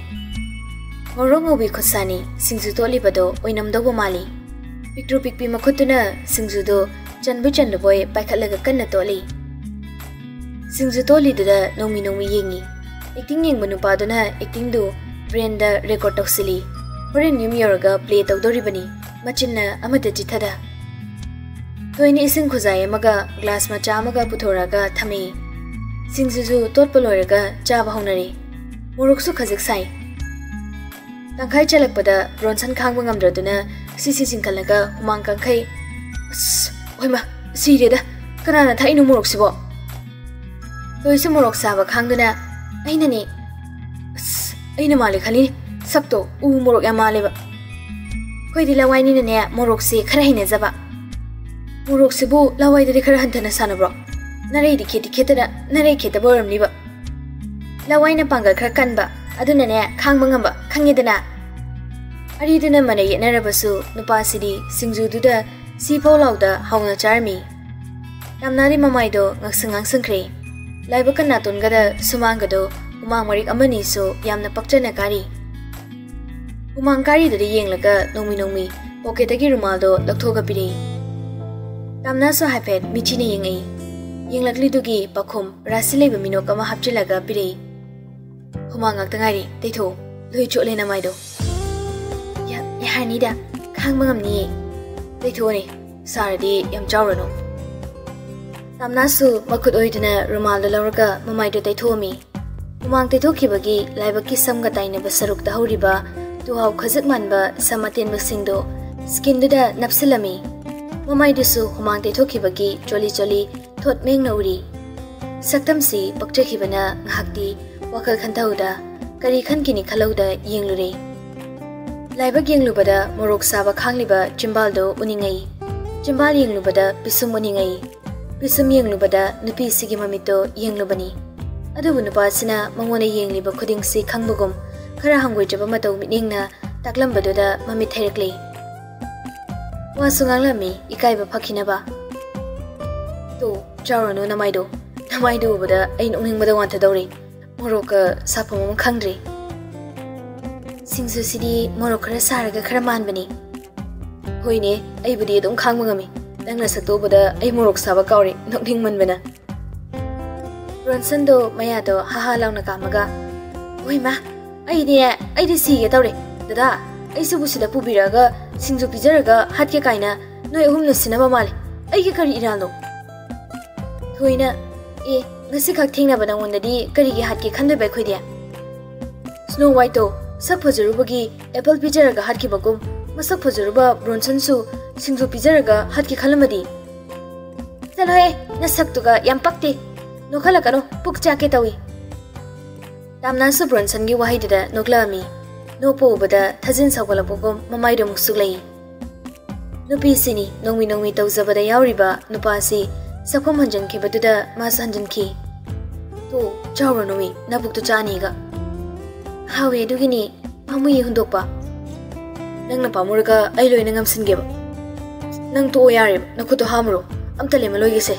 ꯉꯧꯔꯣꯛ ꯉꯧꯕꯤ ꯈꯨꯠꯁꯥꯅꯤ ꯁꯤꯡꯖꯨ ꯇꯣꯠꯂꯤꯕꯗꯣ ꯑꯣꯏꯅꯝꯗꯧꯕ ꯃꯥꯜꯂꯤ꯫ ꯄꯤꯛꯇ꯭ꯔꯨ ꯄꯤꯛꯄꯤ ꯃꯈꯨꯠꯇꯨꯅ ꯁꯤꯡꯖꯨꯗꯣ ꯆꯟꯕꯣꯏ ꯆꯟꯗꯕꯣꯏ ꯄꯥꯏꯈꯠꯂꯒ ꯀꯟꯅ ꯇꯣꯠꯂꯤ꯫ ꯁꯤꯡꯖꯨ ꯇꯣꯠꯂꯤꯗꯨꯗ ꯅꯣꯡꯃꯤ ꯅꯣꯡꯃꯤ ꯌꯦꯡꯉꯤ꯫ ꯑꯦꯛꯇꯤꯡ ꯌꯦꯡꯕ ꯅꯨꯄꯥꯗꯨꯅ ꯑꯦꯛꯇꯤꯡꯗꯨ ꯕ꯭ꯔꯦꯟꯗ ꯔꯦꯀꯣꯔꯗ ꯇꯧꯁꯤꯜꯂꯤ꯫ ꯍꯣꯔꯦꯟ ꯌꯨꯝ ꯌꯧꯔꯒ ꯄ꯭ꯂꯦ ꯇꯧꯗꯧꯔꯤꯕꯅꯤ꯫ ꯃꯆꯤꯟꯅ ꯑꯃꯠꯇ ꯆꯤꯊꯗ꯫ ꯊꯣꯏꯅ ꯏꯁꯤꯡ ꯈꯨꯖꯥꯏ ꯑꯃꯒ ꯒ꯭ꯂꯥꯁ ꯃꯆꯥ ꯑꯃꯒ ꯄꯨꯊꯣꯔꯛꯑꯒ ꯊꯝꯃꯤ꯫ ꯁꯤꯡꯖꯨꯁꯨ ꯇꯣꯠꯄ ꯂꯣꯏꯔꯒ ꯆꯥꯕ ꯍꯧꯅꯔꯤ꯫ ꯃꯣꯔꯣꯛꯁꯨ ꯈꯖꯤꯛ ꯁꯥꯏ꯫ ꯇꯪꯈꯥꯏ ꯆꯜꯂꯛꯄꯗ ꯕ꯭ꯔꯣꯟꯁꯟ ꯈꯥꯡꯕ ꯉꯝꯗ꯭ꯔꯗꯨꯅ ꯁꯤꯁꯤ ꯆꯤꯡꯈꯠꯂꯒ ꯍꯨꯃꯥꯡ ꯀꯥꯡꯈꯩ, "ꯑꯁ, ꯍꯣꯏꯃ, ꯁꯤꯔꯦꯗ꯫ ꯀꯅꯥꯅ ꯊꯥꯛꯏꯅꯣ ꯃꯣꯔꯣꯛꯁꯤꯕꯣ?" ꯊꯣꯏꯁꯨ ꯃꯣꯔꯣꯛ ꯁꯥꯕ ꯈꯥꯡꯗꯨꯅ, "ꯑꯩꯅꯅꯦ꯫ ꯑꯁ, ꯑꯩꯅ ꯃꯥꯜꯂꯦ ꯈꯜꯂꯤꯅꯦ꯫ ꯁꯛꯇꯣ ꯎ ꯃꯣꯔꯣꯛ ꯌꯥꯝ ꯃꯥꯜꯂꯦꯕ꯫ ꯑꯩꯈꯣꯏꯗꯤ ꯂꯋꯥꯏꯅꯤꯅꯅꯦ, ꯃꯣꯔꯣꯛꯁꯦ ꯈꯔ ꯍꯩꯅꯖꯕ꯫ ꯃꯣꯔꯣꯛꯁꯤꯕꯨ ꯂꯋꯥꯏꯗꯗꯤ ꯈꯔ ꯍꯟꯊꯅ ꯁꯥꯟꯅꯕ꯭ꯔꯣ? ꯅꯔꯩꯗꯤ ꯈꯦꯠꯇꯤ ꯈꯦꯠꯇꯅ, ꯅꯔꯩ ꯈꯦꯠꯇꯕ ꯑꯣꯏꯔꯝꯅꯤꯕ꯫ ꯂꯋꯥꯏꯅ ꯄꯥꯡꯒꯜ ꯈꯔ ꯀꯟꯕ, ꯑꯗꯨꯅꯅꯦ, ꯈꯥꯡꯕ ꯉꯝꯕ, ꯈꯪꯉꯦꯗꯅ?" ꯑꯔꯤꯗꯨꯅ ꯃꯔꯩ ꯌꯦꯠꯅꯔꯕꯁꯨ ꯅꯨꯄꯥꯁꯤꯗꯤ ꯁꯤꯡꯖꯨꯗꯨꯗ ꯁꯤꯐꯧ ꯂꯥꯎꯗ ꯍꯥꯎꯅ ꯆꯥꯔꯝꯃꯤ꯫ ꯇꯥꯝꯅꯥꯗꯤ ꯃꯃꯥꯏꯗꯣ ꯉꯥꯡꯁꯪ ꯉꯥꯡꯁꯪꯈ꯭ꯔꯦ꯫ ꯂꯥꯏꯕꯛꯀ ꯅꯥꯇꯣꯟꯒꯗ ꯁꯨꯃꯥꯡꯒꯗꯣ ꯍꯨꯃꯥꯡ ꯃꯔꯤꯛ ꯑꯃꯅꯤꯁꯨ ꯌꯥꯝꯅ ꯄꯛꯆꯅ ꯀꯥꯔꯤ꯫ ꯍꯨꯃꯥꯡ ꯀꯥꯔꯤꯗꯨꯗ ꯌꯦꯡꯂꯒ ꯅꯣꯡꯃꯤ ꯅꯣꯡꯃꯤ ꯄꯣꯀꯦꯠꯇꯒꯤ ꯔꯨꯃꯥꯜꯗꯣ ꯂꯧꯊꯣꯛꯑꯒ ꯄꯤꯔꯛꯏ꯫ ꯇꯥꯝꯅꯥꯁꯨ ꯍꯥꯏꯐꯦꯠ ꯃꯤꯠꯆꯤꯅ ꯌꯦꯡꯉꯛꯏ꯫ ꯌꯦꯡꯂꯛꯂꯤꯗꯨꯒꯤ ꯄꯥꯈꯨꯝ ꯔꯥꯁꯤ ꯂꯩꯕ ꯃꯤꯅꯣꯛ ꯑꯃ ꯍꯥꯞꯆꯤꯜꯂꯒ ꯄꯤꯔꯛꯏ꯫ "ꯍꯨꯃꯥꯡ ꯉꯥꯛꯇ ꯉꯥꯏꯔꯤ, ꯇꯩꯊꯣꯛꯑꯣ, ꯂꯣꯏ ꯆꯣꯠꯂꯦ ꯅꯃꯥꯏꯗꯣ"꯫ "ꯌꯥ-, ꯌꯥꯔꯅꯤꯗ, ꯈꯥꯡꯕ ꯉꯝꯅꯤꯌꯦ"꯫ "ꯇꯩꯊꯣꯛꯑꯣꯅꯦ, ꯁꯥꯔꯗꯤ ꯌꯥꯝ ꯆꯥꯎꯔꯅꯨ"꯫ ꯇꯥꯝꯅꯥꯁꯨ ꯃꯈꯨꯠ ꯑꯣꯏꯗꯨꯅ ꯔꯨꯃꯥꯜꯗꯣ ꯂꯧꯔꯒ ꯃꯃꯥꯏꯗꯣ ꯇꯩꯊꯣꯛꯑꯝꯃꯤ꯫ ꯍꯨꯃꯥꯡ ꯇꯩꯊꯣꯛꯈꯤꯕꯒꯤ ꯂꯥꯏꯕꯛꯀꯤ ꯁꯝꯒ ꯇꯥꯏꯅꯕ ꯁꯔꯨꯛꯇ ꯍꯧꯔꯤꯕ ꯇꯨꯍꯥꯎ ꯈꯖꯤꯛ ꯃꯥꯟꯕ ꯁꯝ ꯑꯇꯦꯟꯕꯁꯤꯡꯗꯣ skinꯗꯨꯗ ꯅꯞꯁꯤꯜꯂꯝꯃꯤ꯫ ꯃꯃꯥꯏꯗꯨꯁꯨ ꯍꯨꯃꯥꯡ ꯇꯩꯊꯣꯛꯈꯤꯕꯒꯤ ꯆꯣꯠꯂꯤ ꯆꯣꯠꯂꯤ ꯊꯣꯠ ꯃꯦꯡꯅ ꯎꯔꯤ꯫ ꯁꯛꯇꯝꯁꯤ ꯄꯛꯆꯈꯤꯕꯅ ꯉꯥꯏꯍꯥꯛꯇꯤ ꯋꯥꯈꯜ ꯈꯟꯊꯍꯧꯗ, ꯀꯔꯤ ꯈꯟꯈꯤꯅꯤ ꯈꯜꯍꯧꯗ ꯌꯦꯡꯂꯨꯔꯦ꯫ ꯂꯥꯏꯕꯛ ꯌꯦꯡꯂꯨꯕꯗ ꯃꯣꯔꯣꯛ ꯁꯥꯕ ꯈꯥꯡꯂꯤꯕ ꯆꯤꯝꯕꯥꯜꯗꯣ ꯎꯅꯤꯡꯉꯩ꯫ ꯆꯤꯝꯕꯥꯜ ꯌꯦꯡꯂꯨꯕꯗ ꯄꯤꯁꯨꯝ ꯎꯅꯤꯡꯉꯩ꯫ ꯄꯤꯁꯨꯝ ꯌꯦꯡꯂꯨꯕꯗ ꯅꯨꯄꯤꯁꯤꯒꯤ ꯃꯃꯤꯠꯇꯣ ꯌꯦꯡꯂꯨꯕꯅꯤ꯫ ꯑꯗꯨꯕꯨ ꯅꯨꯄꯥꯁꯤꯅ ꯃꯉꯣꯟꯗ ꯌꯦꯡꯂꯤꯕ ꯈꯨꯗꯤꯡꯁꯤ ꯈꯪꯕꯒꯨꯝ ꯈꯔ ꯍꯪꯒꯣꯏꯗ꯭ꯔꯕ ꯃꯇꯧ ꯃꯤꯠꯌꯦꯡꯅ ꯇꯥꯛꯂꯝꯕꯗꯨꯗ ꯃꯃꯤꯠ ꯊꯩꯔꯛꯂꯤ꯫ ꯋꯥꯁꯨ ꯉꯥꯡꯂꯝꯃꯤ, ꯏꯀꯥꯏꯕ ꯐꯈꯤꯅꯕ꯫ "ꯇꯣ, ꯆꯥꯎꯔꯅꯨ ꯅꯃꯥꯏꯗꯣ꯫ ꯅꯃꯥꯏꯗꯣ ꯎꯕꯗ ꯑꯩ ꯅꯣꯛꯅꯤꯡꯕꯗ ꯋꯥꯟꯊꯗꯧꯔꯦ꯫ ꯃꯣꯔꯣꯛꯀ ꯁꯥꯐꯝ ꯑꯃ ꯈꯪꯗ꯭ꯔꯦ꯫ ꯁꯤꯡꯖꯨꯁꯤꯗꯤ ꯃꯣꯔꯣꯛ ꯈꯔ ꯁꯥꯔꯒ ꯈꯔ ꯃꯥꯟꯕꯅꯤ"꯫ "ꯍꯣꯏꯅꯦ, ꯑꯩꯕꯨꯗꯤ ꯑꯗꯨꯝ ꯈꯥꯡꯕ ꯉꯝꯃꯤ꯫ ꯅꯪꯅ ꯁꯛꯇꯣꯛꯄꯗ ꯑꯩ ꯃꯣꯔꯣꯛ ꯁꯥꯕ ꯀꯥꯎꯔꯦ, ꯅꯣꯛꯅꯤꯡꯃꯟꯕꯅ"꯫ ꯕ꯭ꯔꯣꯟꯁꯟꯗꯣ ꯃꯌꯥꯗꯣ ꯍꯥ ꯍꯥ ꯂꯥꯎꯅ ꯀꯥꯝꯃꯒ, "ꯍꯣꯏ ꯃꯥ, ꯑꯩꯗꯤ, ꯑꯩꯗꯤ ꯁꯤꯒꯦ ꯇꯧꯔꯦ꯫ ꯗꯗꯥ, ꯑꯩꯁꯤꯕꯨ ꯁꯤꯗ ꯄꯨꯕꯤꯔꯛꯑꯒ ꯁꯤꯡꯖꯨ ꯄꯤꯖꯔꯒ ꯍꯥꯠꯀꯦ ꯀꯥꯏꯅ ꯅꯣꯏ ꯑꯍꯨꯝꯅ ꯁꯤꯟꯅꯕ ꯃꯥꯜꯂꯦ꯫ ꯑꯩꯒꯤ ꯀꯔꯤ ꯏꯔꯥꯜꯅꯣ?" ꯊꯣꯏꯅ, "ꯑꯦ, ꯉꯁꯤꯈꯛ ꯊꯦꯡꯅꯕ ꯅꯉꯣꯟꯗꯗꯤ ꯀꯔꯤꯒꯤ ꯍꯥꯠꯀꯦ ꯈꯟꯗꯣꯏꯕ ꯑꯩꯈꯣꯏꯗꯤ?" ꯁ꯭ꯅꯣ ꯋꯥꯏꯠꯇꯣ ꯁꯛ ꯐꯖꯔꯨꯕꯒꯤ apple ꯄꯤꯖꯔꯒ ꯍꯥꯠꯈꯤꯕꯒꯨꯝ, ꯃꯁꯛ ꯐꯖꯔꯨꯕ ꯕ꯭ꯔꯣꯟꯁꯟꯁꯨ ꯁꯤꯡꯖꯨ ꯄꯤꯖꯔꯒ ꯍꯥꯠꯀꯦ ꯈꯜꯂꯝꯃꯗꯤ? "ꯆꯠꯂꯣꯍꯦ, ꯅꯁꯛꯇꯨꯒ ꯌꯥꯝ ꯄꯛꯇꯦ꯫ ꯅꯣꯛꯈꯠꯂꯛꯀꯅꯨ, ꯄꯨꯛ ꯆꯥꯛꯀꯦ ꯇꯧꯏ"꯫ ꯇꯥꯝꯅꯥꯁꯨ ꯕ꯭ꯔꯣꯟꯁꯟꯒꯤ ꯋꯥꯍꯩꯗꯨꯗ ꯅꯣꯛꯂꯛꯑꯝꯃꯤ꯫ ꯅꯣꯛꯄ ꯎꯕꯗ ꯊꯥꯖꯤꯟ ꯁꯥꯎꯒꯠꯂꯛꯄꯒꯨꯝ ꯃꯃꯥꯏꯗꯣ ꯑꯃꯨꯛ ꯁꯨꯛꯂꯛꯏ꯫ ꯅꯨꯄꯤꯁꯤꯅꯤ ꯅꯣꯡꯃꯤ ꯅꯣꯡꯃꯤ ꯇꯧꯖꯕꯗ ꯌꯥꯎꯔꯤꯕ ꯅꯨꯄꯥꯁꯤ ꯁꯛꯐꯝ ꯍꯟꯖꯤꯟꯈꯤꯕꯗꯨꯗ ꯃꯥꯁꯨ ꯍꯟꯖꯤꯟꯈꯤ꯫ "ꯇꯣ, ꯆꯥꯎꯔꯅꯨꯃꯤ, ꯅꯕꯨꯛꯇꯨ ꯆꯥꯅꯤꯒ"꯫ "ꯍꯥꯎꯋꯦ, ꯑꯗꯨꯒꯤꯅꯤ ꯄꯥꯝꯃꯨꯌꯦ ꯍꯨꯟꯗꯣꯛꯄ"꯫ "ꯅꯪꯅ ꯄꯥꯝꯃꯨꯔꯒ ꯑꯩ ꯂꯣꯏꯅ ꯉꯝꯁꯤꯟꯒꯦꯕ"꯫ "ꯅꯪ ꯇꯣꯛꯑꯣ ꯌꯥꯔꯦꯕ, ꯅꯈꯨꯠꯇꯣ ꯍꯥꯝꯃꯨꯔꯣ, ꯑꯝꯇ ꯂꯦꯝꯃꯂꯣꯏꯒꯦꯁꯦ"꯫